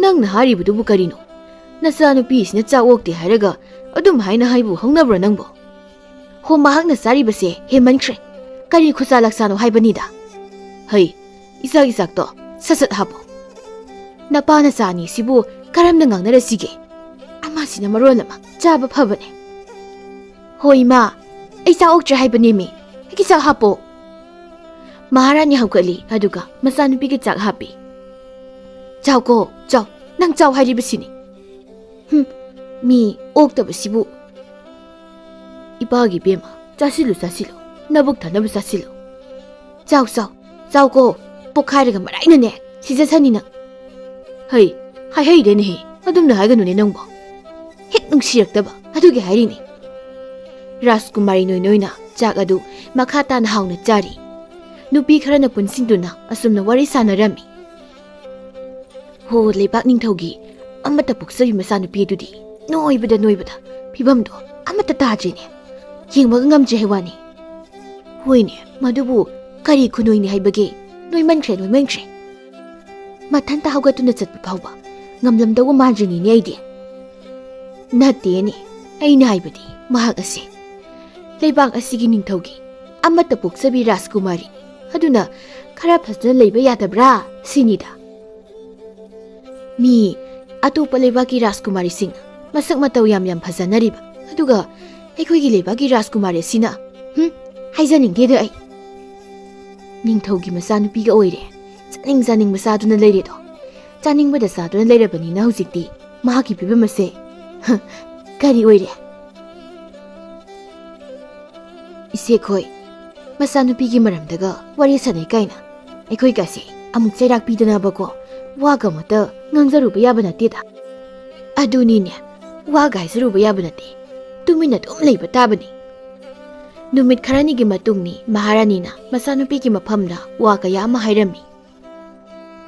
ꯅꯪꯅ ꯍꯥꯏꯔꯤꯕꯗꯨꯕꯨ ꯀꯔꯤꯅꯣ? ꯅꯆꯥꯅꯨꯄꯤꯁꯤꯅ ꯆꯥꯛ ꯑꯣꯛꯇꯦ ꯍꯥꯏꯔꯒ ꯑꯗꯨꯝ ꯍꯥꯏꯅ ꯍꯥꯏꯕꯨ ꯍꯧꯅꯕ꯭ꯔꯣ ꯅꯪꯕꯣ?" "ꯍꯣ, ꯃꯍꯥꯛꯅ ꯆꯥꯔꯤꯕꯁꯦ ꯍꯦꯟꯃꯟꯈ꯭ꯔꯦ꯫ ꯀꯔꯤ ꯈꯨꯆꯥ ꯂꯛꯆꯥꯅꯣ ꯍꯥꯏꯕꯅꯤꯗ꯫" "ꯍꯩ, ꯏꯆꯥꯒꯤ ꯆꯥꯛꯇꯣ ꯁꯠ ꯁꯠ ꯍꯥꯞꯄꯣ꯫ ꯅꯄꯥ ꯅꯆꯥ ꯑꯅꯤꯁꯤꯕꯨ ꯀꯔꯝꯅ ꯉꯥꯡꯅꯔꯁꯤꯒꯦ? ꯑꯃꯁꯤꯅ ꯃꯔꯣꯜ ꯑꯃ ꯆꯥꯕ ꯐꯕꯅꯦ꯫" "ꯍꯣ ꯏꯃꯥ, ꯑꯩ ꯆꯥꯛ ꯑꯣꯛꯇ꯭ꯔꯦ ꯍꯥꯏꯕꯅꯦꯃꯤ꯫ ꯑꯩꯒꯤ ꯆꯥꯛ ꯍꯥꯞꯄꯣ꯫" ꯃꯍꯥꯔꯥꯅꯤ ꯍꯧꯒꯠꯂꯤ, ꯑꯗꯨꯒ ꯃꯆꯥꯅꯨꯄꯤꯒꯤ ꯆꯥꯛ ꯍꯥꯞꯄꯤ꯫ "ꯆꯥꯎꯀꯣ, ꯆꯥꯎ꯫ ꯅꯪ ꯆꯥꯎ ꯍꯥꯏꯔꯤꯕꯁꯤꯅꯤ꯫ ꯍꯨꯝ, ꯃꯤ ꯑꯣꯛꯇꯕꯁꯤꯕꯨ꯫" "ꯏꯄꯥꯒꯤ ꯏꯕꯦꯝꯃ, ꯆꯥꯁꯤꯜꯂꯨ, ꯆꯥꯁꯤꯜꯂꯨ꯫ ꯅꯕꯨꯛ ꯊꯟꯅꯕ ꯆꯥꯁꯤꯜꯂꯨ꯫ ꯆꯥꯎ, ꯆꯥꯎ, ꯆꯥꯎꯀꯣ꯫ ꯄꯣꯛꯈꯥꯏꯔꯒ ꯃꯔꯥꯏꯅꯅꯦ ꯁꯤꯖꯁꯅꯤ ꯅꯪ꯫" "ꯍꯩ, ꯍꯥꯏꯍꯩꯗꯦꯅꯦꯍꯦ꯫ ꯑꯗꯨꯝꯅ ꯍꯥꯏꯒꯅꯨꯅꯦ ꯅꯪꯕꯣ꯫ ꯍꯦꯛ ꯅꯨꯡꯁꯤꯔꯛꯇꯕ ꯑꯗꯨꯒꯤ ꯍꯥꯏꯔꯤꯅꯤ꯫" ꯔꯥꯖꯀꯨꯃꯥꯔꯤ ꯅꯣꯏ ꯅꯣꯏꯅ ꯆꯥꯛ ꯑꯗꯨ ꯃꯈꯥ ꯇꯥꯅ ꯍꯥꯎꯅ ꯆꯥꯔꯤ꯫ ꯅꯨꯄꯤ ꯈꯔꯅ ꯄꯨꯟꯁꯤꯟꯗꯨꯅ ꯑꯁꯨꯝꯅ ꯋꯥꯔꯤ ꯁꯥꯟꯅꯔꯝꯃꯤ꯫ "ꯍꯣ, ꯂꯩꯕꯥꯛ ꯅꯤꯡꯊꯧꯒꯤ ꯑꯃꯠꯇ ꯄꯣꯛꯆꯕꯤ ꯃꯆꯥꯅꯨꯄꯤ ꯑꯗꯨꯗꯤ ꯅꯣꯏꯕꯗ ꯅꯣꯏꯕꯗ ꯐꯤꯕꯝꯗꯣ ꯑꯃꯠꯇ ꯇꯥꯗ꯭ꯔꯤꯅꯦ꯫ ꯌꯦꯡꯕꯒ ꯉꯝꯗ꯭ꯔꯦ ꯍꯥꯏ ꯋꯥꯅꯤ꯫ ꯍꯣꯏꯅꯦ, ꯃꯗꯨꯕꯨ ꯀꯔꯤ ꯈꯨꯅꯣꯏꯅꯤ ꯍꯥꯏꯕꯒꯦ? ꯅꯣꯏꯃꯟꯈ꯭ꯔꯦ, ꯅꯣꯏꯃꯟꯈ꯭ꯔꯦ꯫ ꯃꯊꯟꯇ ꯍꯧꯒꯠꯇꯨꯅ ꯆꯠꯄ ꯐꯥꯎꯕ ꯉꯝꯂꯝꯗꯧꯕ ꯃꯥꯟꯗ꯭ꯔꯤꯅꯤꯅꯦ ꯑꯩꯗꯤ꯫ ꯅꯠꯇꯦꯅꯦ, ꯑꯩꯅ ꯍꯥꯏꯕꯗꯤ ꯃꯍꯥꯛ ꯑꯁꯤ ꯂꯩꯕꯥꯛ ꯑꯁꯤꯒꯤ ꯅꯤꯡꯊꯧꯒꯤ ꯑꯃꯠꯇ ꯄꯣꯛꯆꯕꯤ ꯔꯥꯖꯀꯨꯃꯥꯔꯤꯅꯤ꯫ ꯑꯗꯨꯅ ꯈꯔ ꯐꯖꯅ ꯂꯩꯕ ꯌꯥꯗꯕ꯭ꯔꯥ ꯁꯤꯅꯤꯗ꯫ ꯃꯤ ꯑꯇꯣꯞꯄ ꯂꯩꯕꯥꯛꯀꯤ ꯔꯥꯖꯀꯨꯃꯥꯔꯤꯁꯤꯡ ꯃꯁꯛ ꯃꯇꯧ ꯌꯥꯝ ꯌꯥꯝ ꯐꯖꯅꯔꯤꯕ, ꯑꯗꯨꯒ ꯑꯩꯈꯣꯏꯒꯤ ꯂꯩꯕꯥꯛꯀꯤ ꯔꯥꯖꯀꯨꯃꯥꯔꯤ ꯑꯁꯤꯅ, ꯍꯨꯝ, ꯍꯥꯏꯖꯅꯤꯡꯗꯦꯗ ꯑꯩ꯫ ꯅꯤꯡꯊꯧꯒꯤ ꯃꯆꯥꯅꯨꯄꯤꯒ ꯑꯣꯏꯔꯦ, ꯆꯥꯅꯤꯡ ꯆꯥꯅꯤꯡꯕ ꯆꯥꯗꯨꯅ ꯂꯩꯔꯦꯗꯣ꯫ ꯆꯥꯅꯤꯡꯕꯗ ꯆꯥꯗꯨꯅ ꯂꯩꯔꯕꯅꯤꯅ ꯍꯧꯖꯤꯛꯇꯤ ꯃꯍꯥꯛꯀꯤ ꯐꯤꯕꯝ ꯑꯁꯦ, ꯍ, ꯀꯔꯤ ꯑꯣꯏꯔꯦ? ꯏꯆꯦꯈꯣꯏ, ꯃꯆꯥꯅꯨꯄꯤꯒꯤ ꯃꯔꯝꯗꯒ ꯋꯥꯔꯤ ꯁꯥꯟꯅꯩ ꯀꯥꯏꯅ ꯑꯩꯈꯣꯏꯒꯁꯦ ꯑꯃꯨꯛ ꯆꯩꯔꯥꯛ ꯄꯤꯗꯅꯕꯀꯣ, ꯋꯥꯒ ꯑꯃꯇ ꯉꯥꯡꯖꯔꯨꯕ ꯌꯥꯕ ꯅꯠꯇꯦꯗ꯫ ꯑꯗꯨꯅꯤꯅꯦ, ꯋꯥꯒ ꯍꯥꯏꯖꯔꯨꯕ ꯌꯥꯕ ꯅꯠꯇꯦ, ꯇꯨꯃꯤꯟꯅ ꯑꯗꯨꯝ ꯂꯩꯕ ꯇꯥꯕꯅꯤ꯫ ꯅꯨꯃꯤꯠ ꯈꯔꯅꯤꯒꯤ ꯃꯇꯨꯡꯅꯤ ꯃꯍꯥꯔꯥꯅꯤꯅ ꯃꯆꯥꯅꯨꯄꯤꯒꯤ ꯃꯐꯝꯗ ꯋꯥ ꯀꯌꯥ ꯑꯃ ꯍꯥꯏꯔꯝꯃꯤ꯫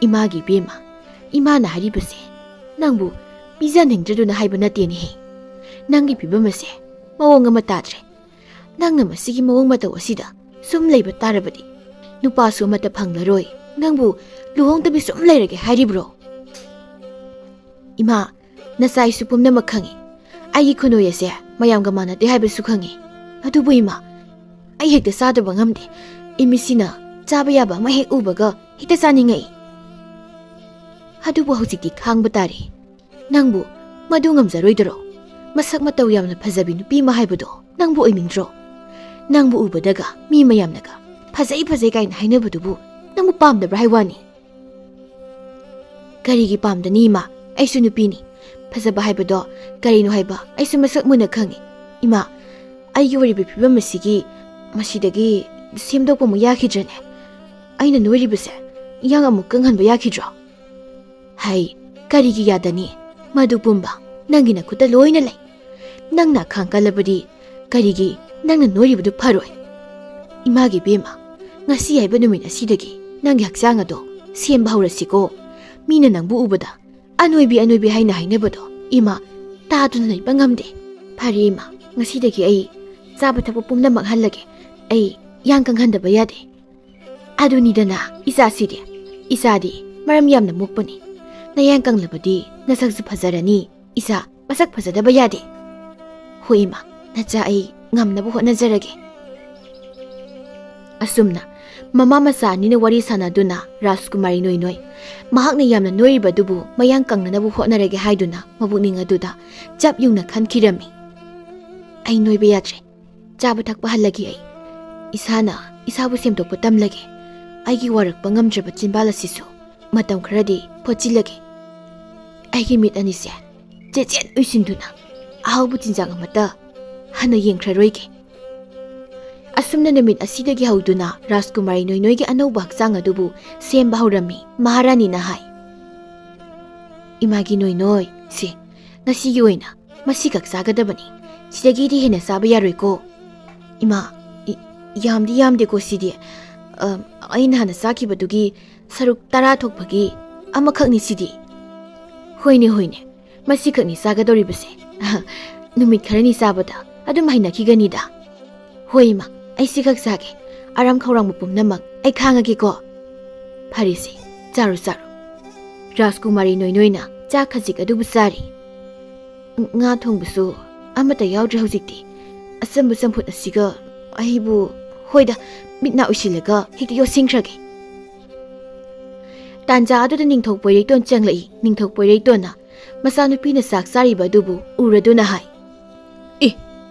ꯏꯃꯥꯒꯤ ꯏꯕꯦꯝꯃ, ꯏꯃꯥꯅ ꯍꯥꯏꯔꯤꯕꯁꯦ ꯅꯪꯕꯨ ꯄꯤꯖꯅꯤꯡꯗ꯭ꯔꯗꯨꯅ ꯍꯥꯏꯕ ꯅꯠꯇꯦꯅꯦꯍꯦ꯫ ꯅꯪꯒꯤ ꯐꯤꯕꯝ ꯑꯁꯦ ꯃꯑꯣꯡ ꯑꯃ ꯇꯥꯗ꯭ꯔꯦ꯫ ꯅꯪꯅ ꯃꯁꯤꯒꯤ ꯃꯑꯣꯡ ꯃꯇꯧ ꯑꯁꯤꯗ ꯁꯨꯝ ꯂꯩꯕ ꯇꯥꯔꯕꯗꯤ ꯅꯨꯄꯥꯁꯨ ꯑꯃꯠꯇ ꯐꯪꯂꯔꯣꯏ, ꯅꯪꯕꯨ ꯂꯨꯍꯣꯡꯗꯕꯤ ꯁꯨꯝ ꯂꯩꯔꯒꯦ ꯍꯥꯏꯔꯤꯕ꯭ꯔꯣ? ꯏꯃꯥ, ꯅꯆꯥꯏꯁꯨ ꯄꯨꯝꯅꯃꯛ ꯈꯪꯏ꯫ ꯑꯩꯒꯤ ꯈꯨꯅꯣꯏ ꯑꯁꯦ ꯃꯌꯥꯝꯒ ꯃꯥꯟꯅꯗꯦ ꯍꯥꯏꯕꯁꯨ ꯈꯪꯏ꯫ ꯑꯗꯨꯕꯨ ꯏꯃꯥ, ꯑꯩ ꯍꯦꯛꯇ ꯆꯥꯗꯕ ꯉꯝꯗꯦ꯫ ꯏꯃꯤꯠꯁꯤꯅ ꯆꯥꯕ ꯌꯥꯕ ꯑꯃ ꯍꯦꯛ ꯎꯕꯒ ꯍꯦꯛꯇ ꯆꯥꯅꯤꯡꯉꯛꯏ꯫ ꯑꯗꯨꯕꯨ ꯍꯧꯖꯤꯛꯇꯤ ꯈꯥꯡꯕ ꯇꯥꯔꯦ꯫ ꯅꯪꯕꯨ ꯃꯗꯨ ꯉꯝꯖꯔꯣꯏꯗꯔꯣ? ꯃꯁꯛ ꯃꯇꯧ ꯌꯥꯝꯅ ꯐꯖꯕꯤ ꯅꯨꯄꯤ ꯑꯃ ꯍꯥꯏꯕꯗꯣ ꯅꯪꯕꯨ ꯑꯣꯏꯅꯤꯡꯗ꯭ꯔꯣ? ꯅꯪꯕꯨ ꯎꯕꯗꯒ ꯃꯤ ꯃꯌꯥꯝꯅꯒ "ꯐꯖꯩ, ꯐꯖꯩ" ꯀꯥꯏꯅ ꯍꯥꯏꯅꯕꯗꯨꯕꯨ ꯅꯪꯕꯨ ꯄꯥꯝꯗꯕ꯭ꯔꯥ ꯍꯥꯏ ꯋꯥꯅꯤ? ꯀꯔꯤꯒꯤ ꯄꯥꯝꯗꯅꯤ ꯏꯃꯥ? ꯑꯩꯁꯨ ꯅꯨꯄꯤꯅꯤ꯫ ꯐꯖꯕ ꯍꯥꯏꯕꯗꯣ ꯀꯔꯤꯅꯣ ꯍꯥꯏꯕ ꯑꯩꯁꯨ ꯃꯁꯛ ꯃꯨꯟꯅ ꯈꯪꯏ꯫ ꯏꯃꯥ, ꯑꯩꯒꯤ ꯑꯣꯏꯔꯤꯕ ꯐꯤꯕꯝ ꯑꯁꯤꯒꯤ ꯃꯁꯤꯗꯒꯤ ꯁꯦꯝꯗꯣꯛꯄ ꯑꯃꯨꯛ ꯌꯥꯈꯤꯗ꯭ꯔꯅꯦ? ꯑꯩꯅ ꯅꯣꯏꯔꯤꯕꯁꯦ ꯏꯌꯥꯡ ꯑꯃꯨꯛ ꯀꯪꯍꯟꯕ ꯌꯥꯈꯤꯗ꯭ꯔꯣ? ꯍꯩ, ꯀꯔꯤꯒꯤ ꯌꯥꯗꯅꯤ? ꯃꯗꯨ ꯄꯨꯝꯕ ꯅꯪꯒꯤ ꯅꯈꯨꯠꯇ ꯂꯣꯏꯅ ꯂꯩ꯫ ꯅꯪꯅ ꯑꯈꯥꯡ ꯀꯜꯂꯕꯗꯤ ꯀꯔꯤꯒꯤ ꯅꯪꯅ ꯅꯣꯏꯔꯤꯕꯗꯨ ꯐꯔꯣꯏ? ꯏꯃꯥꯒꯤ ꯏꯕꯦꯝꯃ, ꯉꯁꯤ ꯍꯥꯏꯕ ꯅꯨꯃꯤꯠ ꯑꯁꯤꯗꯒꯤ ꯅꯪꯒꯤ ꯍꯛꯆꯥꯡ ꯑꯗꯣ ꯁꯦꯝꯕ ꯍꯧꯔꯁꯤꯀꯣ꯫ ꯃꯤꯅ ꯅꯪꯕꯨ ꯎꯕꯗ "ꯑꯅꯣꯏꯕꯤ, ꯑꯅꯣꯏꯕꯤ" ꯍꯥꯏꯅ ꯍꯥꯏꯅꯕꯗꯣ ꯏꯃꯥ ꯇꯥꯗꯨꯅ ꯂꯩꯕ ꯉꯝꯗꯦ꯫ ꯐꯔꯦ ꯏꯃꯥ, ꯉꯁꯤꯗꯒꯤ ꯑꯩ ꯆꯥꯕ ꯊꯛꯄ ꯄꯨꯝꯅꯃꯛ ꯍꯜꯂꯒꯦ꯫ ꯑꯩ ꯌꯥꯡ ꯀꯪꯍꯟꯗꯕ ꯌꯥꯗꯦ꯫ ꯑꯗꯨꯅꯤꯗꯅ, ꯏꯆꯥꯁꯤꯗꯤ, ꯏꯆꯥꯗꯤ ꯃꯔꯝ ꯌꯥꯝꯅ ꯃꯣꯛꯄꯅꯤ꯫ ꯅꯌꯥꯡ ꯀꯪꯂꯕꯗꯤ ꯅꯁꯛꯁꯨ ꯐꯖꯔꯅꯤ, ꯏꯆꯥ ꯃꯁꯛ ꯐꯖꯗꯕ ꯌꯥꯗꯦ꯫ ꯍꯣꯏ ꯏꯃꯥ, ꯅꯆꯥ ꯑꯩ ꯉꯝꯅꯕ ꯍꯣꯠꯅꯖꯔꯒꯦ꯫ ꯑꯁꯨꯝꯅ ꯃꯃꯥ ꯃꯆꯥ ꯑꯅꯤꯅ ꯋꯥꯔꯤ ꯁꯥꯟꯅꯗꯨꯅ ꯔꯥꯖꯀꯨꯃꯥꯔꯤ ꯅꯣꯏ ꯅꯣꯏ ꯃꯍꯥꯛꯅ ꯌꯥꯝꯅ ꯅꯣꯏꯔꯤꯕ ꯑꯗꯨꯕꯨ ꯃꯌꯥꯡ ꯀꯪꯅꯅꯕ ꯍꯣꯠꯅꯔꯒꯦ ꯍꯥꯏꯗꯨꯅ ꯃꯕꯨꯛꯅꯤꯡ ꯑꯗꯨꯗ ꯆꯞ ꯌꯨꯡꯅ ꯈꯟꯈꯤꯔꯝꯃꯤ꯫ "ꯑꯩ ꯅꯣꯏꯕ ꯌꯥꯗ꯭ꯔꯦ꯫ ꯆꯥꯕ ꯊꯛꯄ ꯍꯜꯂꯒꯦ ꯑꯩ꯫ ꯏꯁꯥꯅ ꯏꯁꯥꯕꯨ ꯁꯦꯝꯗꯣꯛꯄ ꯇꯝꯂꯒꯦ꯫ ꯑꯩꯒꯤ ꯋꯥꯔꯛꯄ ꯉꯝꯗ꯭ꯔꯕ ꯆꯤꯟꯕꯥꯜ ꯑꯁꯤꯁꯨ ꯃꯇꯝ ꯈꯔꯗꯤ ꯐꯣꯠꯆꯤꯜꯂꯒꯦ꯫ ꯑꯩꯒꯤ ꯃꯤꯠ ꯑꯅꯤꯁꯦ ꯆꯦꯠ ꯆꯦꯠ ꯎꯏꯁꯤꯟꯗꯨꯅ ꯑꯍꯥꯎꯕ ꯆꯤꯟꯖꯥꯛ ꯑꯃꯠꯇ ꯍꯟꯅ ꯌꯦꯡꯈ꯭ꯔꯔꯣꯏꯒꯦ"꯫ ꯑꯁꯨꯝꯅ ꯅꯨꯃꯤꯠ ꯑꯁꯤꯗꯒꯤ ꯍꯧꯗꯨꯅ ꯔꯥꯖꯀꯨꯃꯥꯔꯤ ꯅꯣꯏ ꯅꯣꯏꯒꯤ ꯑꯅꯧꯕ ꯍꯛꯆꯥꯡ ꯑꯗꯨꯕꯨ ꯁꯦꯝꯕ ꯍꯧꯔꯝꯃꯤ꯫ ꯃꯍꯥꯔꯥꯅꯤꯅ ꯍꯥꯏ, "ꯏꯃꯥꯒꯤ ꯅꯣꯏ ꯅꯣꯏ, ꯁꯦ, ꯉꯁꯤꯒꯤ ꯑꯣꯏꯅ ꯃꯁꯤꯈꯛ ꯆꯥꯒꯗꯕꯅꯤ꯫ ꯁꯤꯗꯒꯤꯗꯤ ꯍꯦꯟꯅ ꯆꯥꯕ ꯌꯥꯔꯣꯏꯀꯣ"꯫ "ꯏꯃꯥ, ꯏ-, ꯌꯥꯝꯗꯤ ꯌꯥꯝꯗꯦꯀꯣ ꯁꯤꯗꯤ꯫ ꯑ, ꯑꯩꯅ ꯍꯥꯟꯅ ꯆꯥꯈꯤꯕꯗꯨꯒꯤ ꯁꯔꯨꯛ ꯇꯔꯥ ꯊꯣꯛꯄꯒꯤ ꯑꯃꯈꯛꯅꯤ ꯁꯤꯗꯤ"꯫ "ꯍꯣꯏꯅꯦ, ꯍꯣꯏꯅꯦ, ꯃꯁꯤꯈꯛꯅꯤ ꯆꯥꯒꯗꯧꯔꯤꯕꯁꯦ꯫ ꯅꯨꯃꯤꯠ ꯈꯔꯅꯤ ꯆꯥꯕꯗ ꯑꯗꯨꯝ ꯍꯩꯅꯈꯤꯒꯅꯤꯗ"꯫ "ꯍꯣꯏ ꯏꯃꯥ, ꯑꯩ ꯁꯤꯈꯛ ꯆꯥꯒꯦ꯫ ꯑꯔꯥꯝ ꯈꯧꯔꯥꯡꯕ ꯄꯨꯝꯅꯃꯛ ꯑꯩ ꯈꯥꯡꯉꯒꯦꯀꯣ"꯫ "ꯐꯔꯦꯁꯦ, ꯆꯥꯔꯣ, ꯆꯥꯔꯣ"꯫ ꯔꯥꯖꯀꯨꯃꯥꯔꯤ ꯅꯣꯏ ꯅꯣꯏꯅ ꯆꯥꯛ ꯈꯖꯤꯛ ꯑꯗꯨꯕꯨ ꯆꯥꯔꯤ꯫ "ꯉꯥ ꯊꯣꯡꯕꯁꯨ ꯑꯃꯠꯇ ꯌꯥꯎꯗ꯭ꯔꯦ ꯍꯧꯖꯤꯛꯇꯤ꯫ ꯑꯆꯝꯕ ꯆꯝꯐꯨꯠ ꯑꯁꯤꯒ ꯑꯩꯕꯨ, ꯍꯣꯏꯗ, ꯃꯤꯠ ꯅꯥ ꯎꯏꯁꯤꯜꯂꯒ ꯍꯦꯛꯇ ꯌꯣꯠꯁꯤꯟꯈ꯭ꯔꯒꯦ"꯫ ꯇꯥꯟꯖꯥ ꯑꯗꯨꯗ ꯅꯤꯡꯊꯧ ꯄꯣꯏꯔꯩꯇꯣꯟ ꯆꯪꯂꯛꯏ꯫ ꯅꯤꯡꯊꯧ ꯄꯣꯏꯔꯩꯇꯣꯟꯅ ꯃꯆꯥꯅꯨꯄꯤꯅ ꯆꯥꯛ ꯆꯥꯔꯤꯕ ꯑꯗꯨꯕꯨ ꯎꯔꯗꯨꯅ ꯍꯥꯏ, "ꯑꯦ,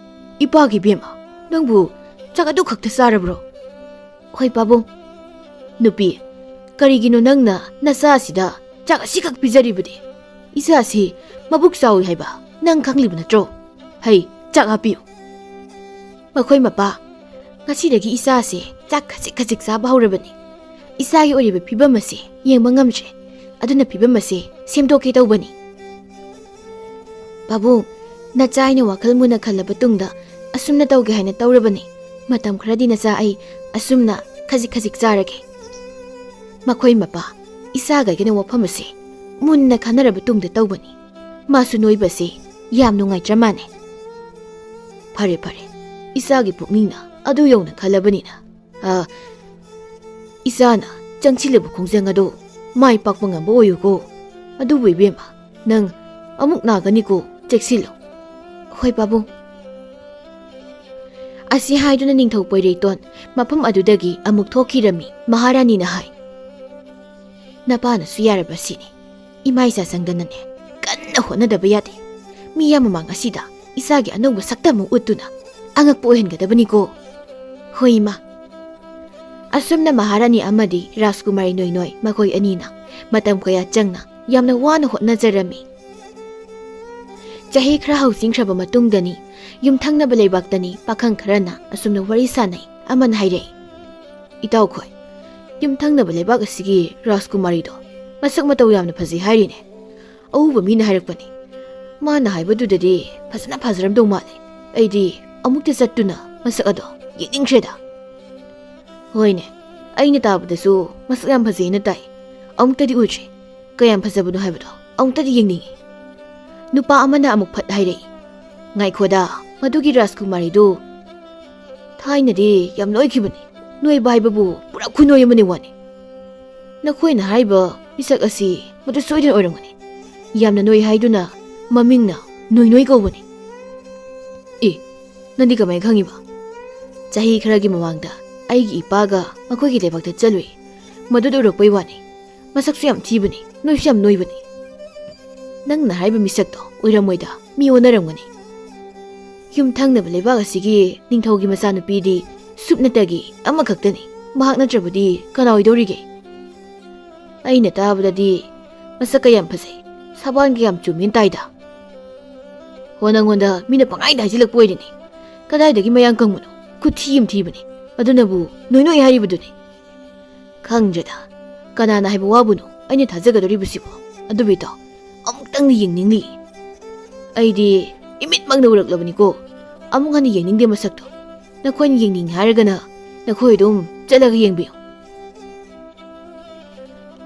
ꯏꯄꯥꯒꯤ ꯏꯕꯦꯝꯃ, ꯅꯪꯕꯨ ꯆꯥꯛ ꯑꯗꯨ ꯈꯛꯇ ꯆꯥꯔꯕ꯭ꯔꯣ?" "ꯍꯣꯏ ꯄꯥꯕꯨꯡ"꯫ "ꯅꯨꯄꯤ, ꯀꯔꯤꯒꯤꯅꯣ ꯅꯪꯅ ꯅꯆꯥ ꯑꯁꯤꯗ ꯆꯥꯛ ꯑꯁꯤꯈꯛ ꯄꯤꯖꯔꯤꯕꯗꯤ? ꯏꯆꯥ ꯑꯁꯤ ꯃꯕꯨꯛ ꯆꯥꯎꯏ ꯍꯥꯏꯕ ꯅꯪ ꯈꯪꯂꯤꯕ ꯅꯠꯇ꯭ꯔꯣ? ꯍꯩ, ꯆꯥꯛ ꯍꯥꯞꯄꯤꯌꯨ"꯫ ꯃꯈꯣꯏ ꯃꯄꯥ, "ꯉꯁꯤꯗꯒꯤ ꯏꯆꯥꯁꯦ ꯆꯥꯛ ꯈꯖꯤꯛ ꯈꯖꯤꯛ ꯆꯥꯕ ꯍꯧꯔꯕꯅꯤ꯫ ꯏꯆꯥꯒꯤ ꯑꯣꯏꯔꯤꯕ ꯐꯤꯕꯝ ꯑꯁꯤ ꯌꯦꯡꯕ ꯉꯝꯗ꯭ꯔꯦ꯫ ꯑꯗꯨꯅ ꯐꯤꯕꯝ ꯑꯁꯤ ꯁꯦꯝꯗꯣꯛꯀꯦ ꯇꯧꯕꯅꯤ"꯫ "ꯄꯥꯕꯨꯡ, ꯅꯆꯥ ꯑꯩꯅ ꯋꯥꯈꯜ ꯃꯨꯟꯅ ꯈꯜꯂꯕ ꯇꯨꯡꯗ ꯑꯁꯨꯝꯅ ꯇꯧꯒꯦ ꯍꯥꯏꯅ ꯇꯧꯔꯕꯅꯤ꯫ ꯃꯇꯝ ꯈꯔꯗꯤ ꯅꯆꯥ ꯑꯩ ꯑꯁꯨꯝꯅ ꯈꯖꯤꯛ ꯈꯖꯤꯛ ꯆꯥꯔꯒꯦ"꯫ ꯃꯈꯣꯏ ꯃꯄꯥ, ꯏꯆꯥꯒ ꯑꯩꯒꯅ ꯋꯥꯐꯝ ꯑꯁꯤ ꯃꯨꯟꯅ ꯈꯟꯅꯔꯕ ꯇꯨꯡꯗ ꯇꯧꯕꯅꯤ꯫ ꯃꯥꯁꯨ ꯅꯣꯏꯕꯁꯤ ꯌꯥꯝ ꯅꯨꯡꯉꯥꯏꯇ꯭ꯔ ꯃꯥꯅꯦ꯫ "ꯐꯔꯦ, ꯐꯔꯦ, ꯏꯆꯥꯒꯤ ꯄꯨꯛꯅꯤꯡꯅ ꯑꯗꯨ ꯌꯧꯅ ꯈꯜꯂꯕꯅꯤꯅ ꯑ, ꯏꯆꯥꯅ ꯆꯪꯁꯤꯜꯂꯤꯕ ꯈꯣꯡꯖꯪ ꯑꯗꯨ ꯃꯥꯏ ꯄꯥꯛꯄ ꯉꯝꯕ ꯑꯣꯏꯌꯨꯀꯣ꯫ ꯑꯗꯨꯕꯨ ꯏꯕꯦꯝꯃ, ꯅꯪ ꯑꯃꯨꯛ ꯅꯥꯒꯅꯤꯀꯣ, ꯆꯦꯛꯁꯤꯜꯂꯨ꯫ ꯍꯣꯏ ꯄꯥꯕꯨꯡ꯫ ꯑꯁꯤ ꯍꯥꯏꯗꯨꯅ ꯅꯤꯡꯊꯧ ꯄꯣꯏꯔꯩꯇꯣꯟ ꯃꯐꯝ ꯑꯗꯨꯗꯒꯤ ꯑꯃꯨꯛ ꯊꯣꯛꯈꯤꯔꯝꯃꯤ꯫ ꯃꯍꯥꯔꯥꯅꯤꯅ ꯍꯥꯏ, "ꯅꯄꯥꯅꯁꯨ ꯌꯥꯔꯕꯁꯤꯅꯤ꯫ ꯏꯃꯥ ꯏꯆꯥ ꯆꯪꯗꯅꯅꯦ ꯀꯟꯅ ꯍꯣꯠꯅꯗꯕ ꯌꯥꯗꯦ꯫ ꯃꯤꯌꯥꯝ ꯃꯃꯥꯡ ꯑꯁꯤꯗ ꯏꯆꯥꯒꯤ ꯑꯅꯧꯕ ꯁꯛꯇꯝ ꯑꯃ ꯎꯠꯇꯨꯅ ꯑꯉꯛꯄ ꯑꯣꯏꯍꯟꯒꯗꯕꯅꯤꯀꯣ꯫ ꯍꯣꯏ ꯏꯃꯥ꯫" ꯑꯁꯨꯝꯅ ꯃꯍꯥꯔꯥꯅꯤ ꯑꯃꯗꯤ ꯔꯥꯖꯀꯨꯃꯥꯔꯤ ꯅꯣꯏꯅꯣꯏ ꯃꯈꯣꯏ ꯑꯅꯤꯅ ꯃꯇꯝ ꯀꯌꯥ ꯆꯪꯅ ꯌꯥꯝꯅ ꯋꯥꯅ ꯍꯣꯠꯅꯖꯔꯝꯃꯤ꯫ ꯆꯍꯤ ꯈꯔ ꯍꯧꯆꯤꯡꯈ꯭ꯔꯕ ꯃꯇꯨꯡꯗꯅꯤ, ꯌꯨꯝꯊꯪꯅꯕ ꯂꯩꯕꯥꯛꯇꯅꯤ ꯄꯥꯈꯪ ꯈꯔꯅ ꯑꯁꯨꯝꯅ ꯋꯥꯔꯤ ꯁꯥꯅꯩ꯫ ꯑꯃꯅ ꯍꯥꯏꯔꯛꯏ, "ꯏꯇꯥꯎꯈꯣꯏ, ꯌꯨꯝꯊꯪꯅꯕ ꯂꯩꯕꯥꯛ ꯑꯁꯤꯒꯤ ꯔꯥꯖꯀꯨꯃꯥꯔꯤꯗꯣ ꯃꯁꯛ ꯃꯇꯧ ꯌꯥꯝꯅ ꯐꯖꯩ ꯍꯥꯏꯔꯤꯅꯦ꯫ ꯑꯎꯕ ꯃꯤꯅ ꯍꯥꯏꯔꯛꯄꯅꯤ꯫ ꯃꯥꯅ ꯍꯥꯏꯕꯗꯨꯗꯗꯤ ꯐꯖꯅ ꯐꯖꯔꯝꯗꯧ ꯃꯥꯜꯂꯦ꯫ ꯑꯩꯗꯤ ꯑꯃꯨꯛꯇ ꯆꯠꯇꯨꯅ ꯃꯁꯛ ꯑꯗꯣ ꯌꯦꯡꯅꯤꯡꯈ꯭ꯔꯦꯗ꯫" "ꯍꯣꯏꯅꯦ, ꯑꯩꯅ ꯇꯥꯕꯗꯁꯨ ꯃꯁꯛ ꯌꯥꯝ ꯐꯖꯩꯅ ꯇꯥꯏ꯫ ꯑꯃꯨꯛꯇꯗꯤ ꯎꯗ꯭ꯔꯤ꯫ ꯀꯌꯥꯝ ꯐꯖꯕꯅꯣ ꯍꯥꯏꯕꯗꯣ ꯑꯃꯨꯛꯇꯗꯤ ꯌꯦꯡꯅꯤꯡꯉꯤ꯫" ꯅꯨꯄꯥ ꯑꯃꯅ ꯑꯃꯨꯛ ꯐꯠ ꯍꯥꯏꯔꯛꯏ, "ꯉꯥꯏꯈꯣꯗ, ꯃꯗꯨꯒꯤ ꯔꯥꯖꯀꯨꯃꯥꯔꯤꯗꯨ ꯊꯥꯏꯅꯗꯤ ꯌꯥꯝ ꯅꯣꯏꯈꯤꯕꯅꯤ꯫ ꯅꯣꯏꯕ ꯍꯥꯏꯕꯕꯨ ꯄꯨꯔꯥ ꯈꯨꯅꯣꯏ ꯑꯃꯅꯤ ꯋꯥꯅꯤ꯫ ꯅꯈꯣꯏꯅ ꯍꯥꯏꯔꯤꯕ ꯃꯤꯁꯛ ꯑꯁꯤ ꯃꯗꯨ ꯁꯣꯏꯗꯅ ꯑꯣꯏꯔꯝꯒꯅꯤ꯫ ꯌꯥꯝꯅ ꯅꯣꯏ ꯍꯥꯏꯗꯨꯅ ꯃꯃꯤꯡꯅ ꯅꯣꯏ ꯅꯣꯏ ꯀꯧꯕꯅꯤ꯫" "ꯑꯦ, ꯅꯪꯗꯤ ꯀꯃꯥꯏꯅ ꯈꯪꯉꯤꯕ?" "ꯆꯍꯤ ꯈꯔꯒꯤ ꯃꯃꯥꯡꯗ ꯑꯩꯒꯤ ꯏꯄꯥꯒ ꯃꯈꯣꯏꯒꯤ ꯂꯩꯕꯥꯛꯇ ꯆꯠꯂꯨꯏ꯫ ꯃꯗꯨꯗ ꯎꯔꯛꯄꯩ ꯋꯥꯅꯤ꯫ ꯃꯁꯛꯁꯨ ꯌꯥꯝ ꯊꯤꯕꯅꯤ, ꯅꯣꯏꯁꯨ ꯌꯥꯝ ꯅꯣꯏꯕꯅꯤ꯫ ꯅꯪꯅ ꯍꯥꯏꯔꯤꯕ ꯃꯤꯁꯛꯇꯣ ꯑꯣꯏꯔꯝꯃꯣꯏꯗ, ꯃꯤ ꯑꯣꯟꯅꯔꯝꯒꯅꯤ꯫" "ꯌꯨꯝꯊꯪꯅꯕ ꯂꯩꯕꯥꯛ ꯑꯁꯤꯒꯤ ꯅꯤꯡꯊꯧꯒꯤ ꯃꯆꯥꯅꯨꯄꯤꯗꯤ ꯁꯨꯞꯅꯇꯒꯤ ꯑꯃꯈꯛꯇꯅꯤ꯫ ꯃꯍꯥꯛ ꯅꯠꯇ꯭ꯔꯕꯗꯤ ꯀꯅꯥ ꯑꯣꯏꯗꯧꯔꯤꯒꯦ? ꯑꯩꯅ ꯇꯥꯕꯗꯗꯤ ꯃꯁꯛꯀ ꯌꯥꯝ ꯐꯖꯩ, ꯁꯕꯥꯟꯒ ꯌꯥꯝ ꯆꯨꯝꯃꯦꯅ ꯇꯥꯏꯗ꯫" "ꯍꯣ, ꯅꯪꯉꯣꯟꯗ ꯃꯤꯅ ꯄꯪꯍꯥꯏꯗ ꯍꯥꯏꯖꯤꯜꯂꯛꯄ ꯑꯣꯏꯔꯤꯅꯤ꯫ ꯀꯗꯥꯏꯗꯒꯤ ꯃꯌꯥꯡ ꯀꯪꯕꯅꯣ? ꯈꯨꯊꯤ ꯑꯃ ꯊꯤꯕꯅꯤ꯫ ꯑꯗꯨꯅꯕꯨ ꯅꯣꯏ ꯅꯣꯏ ꯍꯥꯏꯔꯤꯕꯗꯨꯅꯤ꯫" "ꯈꯪꯗ꯭ꯔꯦꯗ, ꯀꯅꯥꯅ ꯍꯥꯏꯕ ꯋꯥꯕꯨꯅꯣ ꯑꯩꯅ ꯊꯥꯖꯒꯗꯧꯔꯤꯕꯁꯤꯕꯣ? ꯑꯗꯨꯕꯨ ꯏꯇꯥꯎ, ꯑꯃꯨꯛꯇꯪꯗꯤ ꯌꯦꯡꯅꯤꯡꯂꯤ꯫ ꯑꯩꯗꯤ ꯏꯃꯤꯠꯃꯛꯅ ꯎꯔꯛꯂꯕꯅꯤꯀꯣ꯫ ꯑꯃꯨꯛ ꯍꯟꯅ ꯌꯦꯡꯅꯤꯡꯗꯦ ꯃꯁꯛꯇꯣ꯫ ꯅꯈꯣꯏꯅ ꯌꯦꯡꯅꯤꯡꯉꯤ ꯍꯥꯏꯔꯒꯅ ꯅꯈꯣꯏ ꯑꯗꯨꯝ ꯆꯠꯂꯒ ꯌꯦꯡꯕꯤꯌꯨ꯫"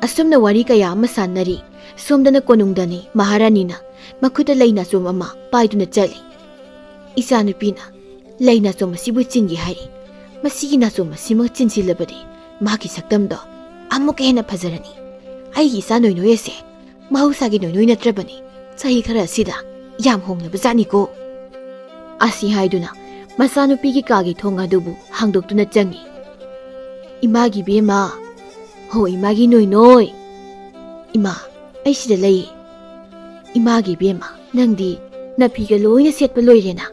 ꯑꯁꯨꯝꯅ ꯋꯥꯔꯤ ꯀꯌꯥ ꯑꯃ ꯁꯥꯟꯅꯔꯤ꯫ ꯁꯣꯝꯗꯅ ꯀꯣꯅꯨꯡꯗꯅꯤ ꯃꯍꯥꯔꯥꯅꯤꯅ ꯃꯈꯨꯠꯇ ꯂꯩ ꯅꯥꯆꯣꯝ ꯑꯃ ꯄꯥꯏꯗꯨꯅ ꯆꯠꯂꯤ꯫ ꯏꯆꯥꯅꯨꯄꯤꯅ ꯂꯩ ꯅꯥꯆꯣꯝ ꯑꯁꯤꯕꯨ ꯆꯤꯟꯒꯦ ꯍꯥꯏꯔꯤ꯫ ꯃꯁꯤꯒꯤ ꯅꯥꯆꯣꯝ ꯑꯁꯤꯃꯛ ꯆꯤꯟꯁꯤꯜꯂꯕꯗꯤ ꯃꯥꯒꯤ ꯁꯛꯇꯝꯗꯣ ꯑꯃꯨꯛꯀ ꯍꯦꯟꯅ ꯐꯖꯔꯅꯤ꯫ ꯑꯩꯒꯤ ꯏꯆꯥ ꯅꯣꯏꯅꯣꯏ ꯑꯁꯦ ꯃꯍꯧꯁꯥꯒꯤ ꯅꯣꯏꯅꯣꯏ ꯅꯠꯇ꯭ꯔꯕꯅꯤ꯫ ꯆꯍꯤ ꯈꯔ ꯑꯁꯤꯗ ꯌꯥꯝ ꯍꯣꯡꯂꯕ ꯖꯥꯠꯅꯤꯀꯣ꯫ ꯑꯁꯤ ꯍꯥꯏꯗꯨꯅ ꯃꯆꯥꯅꯨꯄꯤꯒꯤ ꯀꯥꯒꯤ ꯊꯣꯡ ꯑꯗꯨꯕꯨ ꯍꯥꯡꯗꯣꯛꯇꯨꯅ ꯆꯪꯉꯤ꯫ "ꯏꯃꯥꯒꯤ ꯕꯦꯝꯃ, ꯍꯣ ꯏꯃꯥꯒꯤ ꯅꯣꯏꯅꯣꯏ꯫ ꯏꯃꯥ, ꯑꯩ ꯁꯤꯗ ꯂꯩꯌꯦ꯫ ꯏꯃꯥꯒꯤ ꯕꯦꯝꯃ, ꯅꯪꯗꯤ ꯅꯐꯤꯒ ꯂꯣꯏꯅ ꯁꯦꯠꯄ ꯂꯣꯏꯔꯦꯅ?"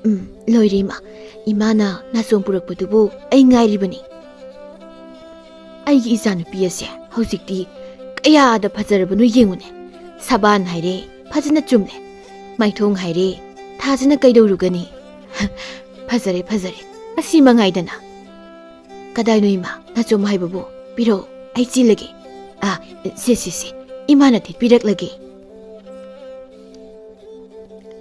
"ꯎꯝ, ꯂꯣꯏꯔꯦ ꯏꯃꯥ꯫ ꯏꯃꯥꯅ ꯅꯥꯆꯣꯝ ꯄꯨꯔꯛꯄꯗꯨꯕꯨ ꯑꯩ ꯉꯥꯏꯔꯤꯕꯅꯤ꯫ ꯑꯩꯒꯤ ꯏꯆꯥꯅꯨꯄꯤ ꯑꯁꯦ ꯍꯧꯖꯤꯛꯇꯤ ꯀꯌꯥꯗ ꯐꯖꯔꯕꯅꯣ ꯌꯦꯡꯉꯨꯅꯦ꯫ ꯁꯕꯥꯟ ꯍꯥꯏꯔꯦ, ꯐꯖꯅ ꯆꯨꯝꯂꯦ꯫ ꯃꯥꯏꯊꯣꯡ ꯍꯥꯏꯔꯦ, ꯊꯥꯖꯅ ꯀꯩꯗꯧꯔꯨꯒꯅꯤ? ꯐꯖꯔꯦ, ꯐꯖꯔꯦ, ꯑꯁꯤ ꯃꯉꯥꯏꯗꯅ꯫ ꯀꯗꯥꯏꯅꯣ ꯏꯃꯥ, ꯅꯥꯆꯣꯝ ꯍꯥꯏꯕꯕꯨ? ꯄꯤꯔꯛꯑꯣ, ꯑꯩ ꯆꯦꯜꯂꯒꯦ꯫ ꯑꯥ, ꯁꯦ, ꯁꯦ, ꯁꯦ, ꯏꯃꯥꯅ ꯊꯦꯠꯄꯤꯔꯛꯂꯒꯦ꯫"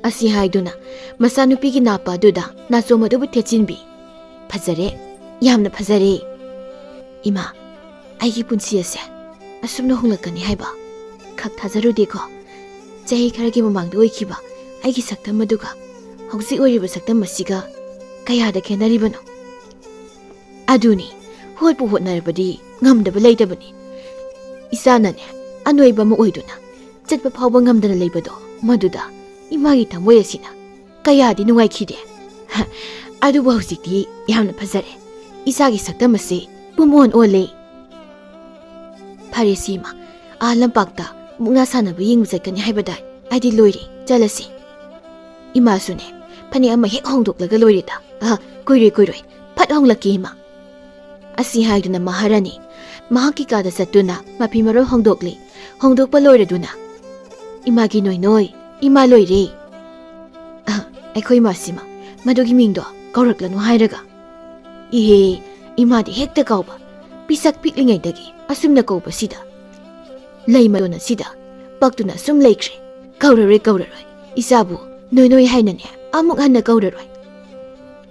ꯑꯁꯤ ꯍꯥꯏꯗꯨꯅ ꯃꯆꯥꯅꯨꯄꯤꯒꯤ ꯅꯥꯞꯄ ꯑꯗꯨꯗ ꯅꯥꯆꯣꯝ ꯑꯗꯨꯕꯨ ꯊꯦꯠꯆꯤꯟꯕꯤ꯫ "ꯐꯖꯔꯦ, ꯌꯥꯝꯅ ꯐꯖꯔꯦ꯫ ꯏꯃꯥ, ꯑꯩꯒꯤ ꯄꯨꯟꯁꯤ ꯑꯁꯦ ꯑꯁꯨꯝꯅ ꯍꯣꯡꯂꯛꯀꯅꯤ ꯍꯥꯏꯕ ꯈꯛ ꯊꯥꯖꯔꯨꯗꯦꯀꯣ꯫ ꯆꯍꯤ ꯈꯔꯒꯤ ꯃꯃꯥꯡꯗ ꯑꯣꯏꯈꯤꯕ ꯑꯩꯒꯤ ꯁꯛꯇꯝ ꯑꯗꯨꯒ ꯍꯧꯖꯤꯛ ꯑꯣꯏꯔꯤꯕ ꯁꯛꯇꯝ ꯑꯁꯤꯒ ꯀꯌꯥꯗ ꯈꯦꯠꯅꯔꯤꯕꯅꯣ? ꯑꯗꯨꯅꯤ, ꯍꯣꯠꯄꯨ ꯍꯣꯠꯅꯔꯕꯗꯤ ꯉꯝꯗꯕ ꯂꯩꯇꯕꯅꯤ꯫ ꯏꯆꯥꯅꯅꯦ, ꯑꯅꯣꯏꯕ ꯑꯃ ꯑꯣꯏꯗꯨꯅ ꯆꯠꯄ ꯐꯥꯎꯕ ꯉꯝꯗꯅ ꯂꯩꯕꯗꯣ, ꯃꯗꯨꯗ ꯏꯃꯥꯒꯤ ꯊꯃꯣꯏ ꯑꯁꯤꯅ ꯀꯌꯥꯗꯤ ꯅꯨꯡꯉꯥꯏꯈꯤꯗꯦ꯫ ꯑꯗꯨꯕꯨ ꯍꯧꯖꯤꯛꯇꯤ ꯌꯥꯝꯅ ꯐꯖꯔꯦ꯫ ꯏꯆꯥꯒꯤ ꯁꯛꯇꯝ ꯑꯁꯤ ꯄꯨꯝꯑꯣꯟ ꯑꯣꯜꯂꯦ꯫ ꯐꯔꯦ ꯁꯤꯃ, ꯑꯥ ꯂꯝꯄꯥꯛꯇ ꯃꯨꯛꯅꯥ ꯁꯥꯟꯅꯕ ꯌꯦꯡꯕ ꯆꯠꯀꯅꯤ ꯍꯥꯏꯕꯗꯥꯏ? ꯑꯩꯗꯤ ꯂꯣꯏꯔꯦ, ꯆꯠꯂꯁꯤ꯫ ꯏꯃꯥꯁꯨꯅꯦ, ꯐꯅꯦꯛ ꯑꯃ ꯍꯦꯛ ꯍꯣꯡꯗꯣꯛꯂꯒ ꯂꯣꯏꯔꯦꯗ꯫ ꯑ, ꯀꯨꯏꯔꯣꯏ, ꯀꯨꯏꯔꯣꯏ, ꯐꯠ ꯍꯣꯡꯂꯛꯀꯦ ꯏꯃꯥ꯫" ꯑꯁꯤ ꯍꯥꯏꯗꯨꯅ ꯃꯍꯥꯔꯥꯅꯤ ꯃꯍꯥꯛꯀꯤ ꯀꯥꯗ ꯆꯠꯇꯨꯅ ꯃꯐꯤ ꯃꯔꯣꯜ ꯍꯣꯡꯗꯣꯛꯂꯤ꯫ ꯍꯣꯡꯗꯣꯛꯄ ꯂꯣꯏꯔꯗꯨꯅ, "ꯏꯃꯥꯒꯤ ꯅꯣꯏ ꯅꯣꯏ, ꯏꯃꯥ ꯂꯣꯏꯔꯦ꯫ ꯑ, ꯑꯩꯈꯣꯏ ꯏꯃꯥꯁꯤꯃ ꯃꯗꯨꯒꯤ ꯃꯤꯡꯗꯣ ꯀꯧꯔꯛꯂꯅꯨ ꯍꯥꯏꯔꯒ꯫ ꯏꯍꯦ, ꯏꯃꯥꯗꯤ ꯍꯦꯛꯇ ꯀꯥꯎꯕ꯫ ꯄꯤꯁꯛ ꯄꯤꯛꯂꯤꯉꯩꯗꯒꯤ ꯑꯁꯨꯝꯅ ꯀꯧꯕꯁꯤꯗ ꯂꯩ ꯃꯇꯣꯟ ꯑꯁꯤꯗ ꯄꯛꯇꯨꯅ ꯁꯨꯝ ꯂꯩꯈ꯭ꯔꯦ꯫ ꯀꯧꯔꯔꯣꯏ, ꯀꯧꯔꯔꯣꯏ꯫ ꯏꯆꯥꯕꯨ ꯅꯣꯏ ꯅꯣꯏ ꯍꯥꯏꯅꯅꯦ ꯑꯃꯨꯛ ꯍꯟꯅ ꯀꯧꯔꯔꯣꯏ꯫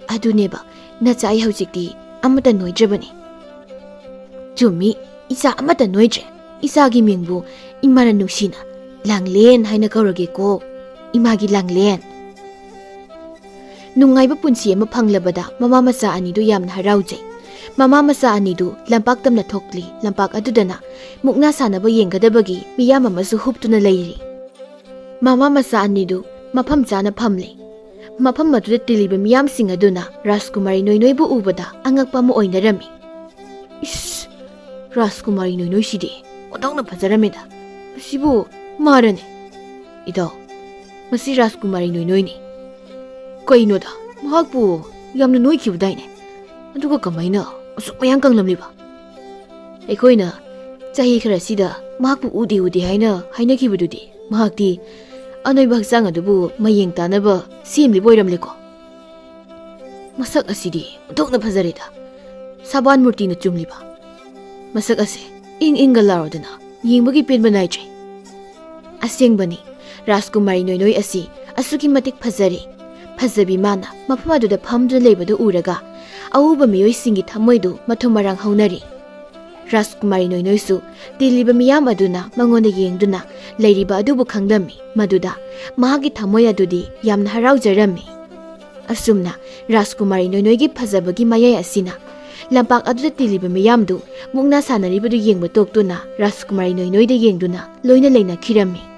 ꯑꯗꯨꯅꯦꯕ, ꯅꯆꯥ ꯑꯩ ꯍꯧꯖꯤꯛꯇꯤ ꯑꯃꯠꯇ ꯅꯣꯏꯗ꯭ꯔꯕꯅꯤ꯫" "ꯆꯨꯝꯃꯤ, ꯏꯆꯥ ꯑꯃꯠꯇ ꯅꯣꯏꯗ꯭ꯔꯦ꯫ ꯏꯆꯥꯒꯤ ꯃꯤꯡꯕꯨ ꯏꯃꯥꯅ ꯅꯨꯡꯁꯤꯅ ꯂꯥꯡꯂꯦꯟ ꯍꯥꯏꯅ ꯀꯧꯔꯒꯦꯀꯣ꯫ ꯏꯃꯥꯒꯤ ꯂꯥꯡꯂꯦꯟ꯫" ꯅꯨꯡꯉꯥꯏꯕ ꯄꯨꯟꯁꯤ ꯑꯃ ꯐꯪꯂꯕꯗ ꯃꯃꯥ ꯃꯆꯥ ꯑꯅꯤꯗꯨ ꯌꯥꯝꯅ ꯍꯔꯥꯎꯖꯩ꯫ ꯃꯃꯥ ꯃꯆꯥ ꯑꯅꯤꯗꯨ ꯂꯝꯄꯥꯛ ꯇꯝꯅ ꯊꯣꯛꯂꯤ꯫ ꯂꯝꯄꯥꯛ ꯑꯗꯨꯗꯅ ꯃꯨꯛꯅꯥ ꯁꯥꯟꯅꯕ ꯌꯦꯡꯒꯗꯕꯒꯤ ꯃꯤꯌꯥꯝ ꯑꯃꯁꯨ ꯍꯨꯞꯇꯨꯅ ꯂꯩꯔꯤ꯫ ꯃꯃꯥ ꯃꯆꯥ ꯑꯅꯤꯗꯨ ꯃꯐꯝ ꯆꯥꯅ ꯐꯝꯂꯤ꯫ ꯃꯐꯝ ꯑꯗꯨꯗ ꯇꯤꯜꯂꯤꯕ ꯃꯤꯌꯥꯝꯁꯤꯡ ꯑꯗꯨꯅ ꯔꯥꯖꯀꯨꯃꯥꯔꯤ ꯅꯣꯏꯅꯣꯏꯕꯨ ꯎꯕꯗ ꯑꯉꯛꯄ ꯑꯃ ꯑꯣꯏꯅꯔꯝꯃꯤ꯫ "ꯏꯁ, ꯔꯥꯖꯀꯨꯃꯥꯔꯤ ꯅꯣꯏꯅꯣꯏꯁꯤꯗꯤ ꯑꯣꯟꯊꯣꯛꯅ ꯐꯖꯔꯝꯃꯦꯗ꯫ ꯃꯁꯤꯕꯨ ꯃꯥꯔꯅꯦ?" "ꯏꯇꯥꯎ, ꯃꯁꯤ ꯔꯥꯖꯀꯨꯃꯥꯔꯤ ꯅꯣꯏꯅꯣꯏꯅꯤ꯫ ꯀꯩꯅꯣꯗ, ꯃꯍꯥꯛꯄꯨ ꯌꯥꯝꯅ ꯅꯣꯏꯈꯤꯕꯗꯥꯏꯅꯦ? ꯑꯗꯨꯒ ꯀꯃꯥꯏꯅ ꯑꯁꯨꯛ ꯃꯌꯥꯡ ꯀꯪꯂꯝꯂꯤꯕ?" "ꯑꯩꯈꯣꯏꯅ ꯆꯍꯤ ꯈꯔꯁꯤꯗ ꯃꯍꯥꯛꯄꯨ ꯎꯗꯦ ꯎꯗꯦ ꯍꯥꯏꯅ ꯍꯥꯏꯅꯈꯤꯕꯗꯨꯗꯤ, ꯃꯍꯥꯛꯇꯤ ꯑꯅꯣꯏꯕ ꯍꯛꯆꯥꯡ ꯑꯗꯨꯕꯨ ꯃꯌꯦꯡ ꯇꯥꯅꯕ ꯁꯦꯝꯂꯤꯕ ꯑꯣꯏꯔꯝꯂꯦꯀꯣ꯫ ꯃꯁꯛ ꯑꯁꯤꯗꯤ ꯑꯣꯟꯊꯣꯛꯅ ꯐꯖꯔꯦꯗ, ꯁꯥꯕꯥꯟ ꯃꯨꯔꯇꯤꯅ ꯆꯨꯝꯂꯤꯕ꯫ ꯃꯁꯛ ꯑꯁꯦ ꯏꯪ ꯏꯪꯒ ꯂꯥꯎꯔꯗꯅ ꯌꯦꯡꯕꯒꯤ ꯄꯦꯟꯕ ꯅꯥꯏꯗ꯭ꯔꯦ꯫ ꯑꯁꯦꯡꯕꯅꯤ, ꯔꯥꯖꯀꯨꯃꯥꯔꯤ ꯅꯣꯏꯅꯣꯏ ꯑꯁꯤ ꯑꯁꯨꯛꯀꯤ ꯃꯇꯤꯛ ꯐꯖꯔꯦ꯫ ꯐꯖꯕꯤ ꯃꯥꯅ ꯃꯐꯝ ꯑꯗꯨꯗ ꯐꯝꯗꯨꯅ ꯂꯩꯕꯗꯨ ꯎꯔꯒ ꯑꯎꯕ ꯃꯤꯑꯣꯏꯁꯤꯡꯒꯤ ꯊꯃꯣꯏꯗꯨ ꯃꯊꯨꯝ ꯃꯔꯥꯡ ꯍꯧꯅꯔꯤ꯫ ꯔꯥꯖꯀꯨꯃꯥꯔꯤ ꯅꯣꯏꯅꯣꯏꯁꯨ ꯇꯤꯜꯂꯤꯕ ꯃꯤꯌꯥꯝ ꯑꯗꯨꯅ ꯃꯉꯣꯟꯗ ꯌꯦꯡꯗꯨꯅ ꯂꯩꯔꯤꯕ ꯑꯗꯨꯕꯨ ꯈꯪꯂꯝꯃꯤ꯫ ꯃꯗꯨꯗ ꯃꯍꯥꯛꯀꯤ ꯊꯃꯣꯏ ꯑꯗꯨꯗꯤ ꯌꯥꯝꯅ ꯍꯔꯥꯎꯖꯔꯝꯃꯤ꯫ ꯑꯁꯨꯝꯅ ꯔꯥꯖꯀꯨꯃꯥꯔꯤ ꯅꯣꯏꯅꯣꯏꯒꯤ ꯐꯖꯕꯒꯤ ꯃꯌꯥꯏ ꯑꯁꯤꯅ ꯂꯝꯄꯥꯛ ꯑꯗꯨꯗ ꯇꯤꯜꯂꯤꯕ ꯃꯤꯌꯥꯝꯗꯨ ꯃꯨꯛꯅꯥ ꯁꯥꯟꯅꯔꯤꯕꯗꯨ ꯌꯦꯡꯕ ꯇꯣꯛꯇꯨꯅ ꯔꯥꯖꯀꯨꯃꯥꯔꯤ ꯅꯣꯏꯅꯣꯏꯗ ꯌꯦꯡꯗꯨꯅ ꯂꯣꯏꯅ ꯂꯩꯅꯈꯤꯔꯝꯃꯤ꯫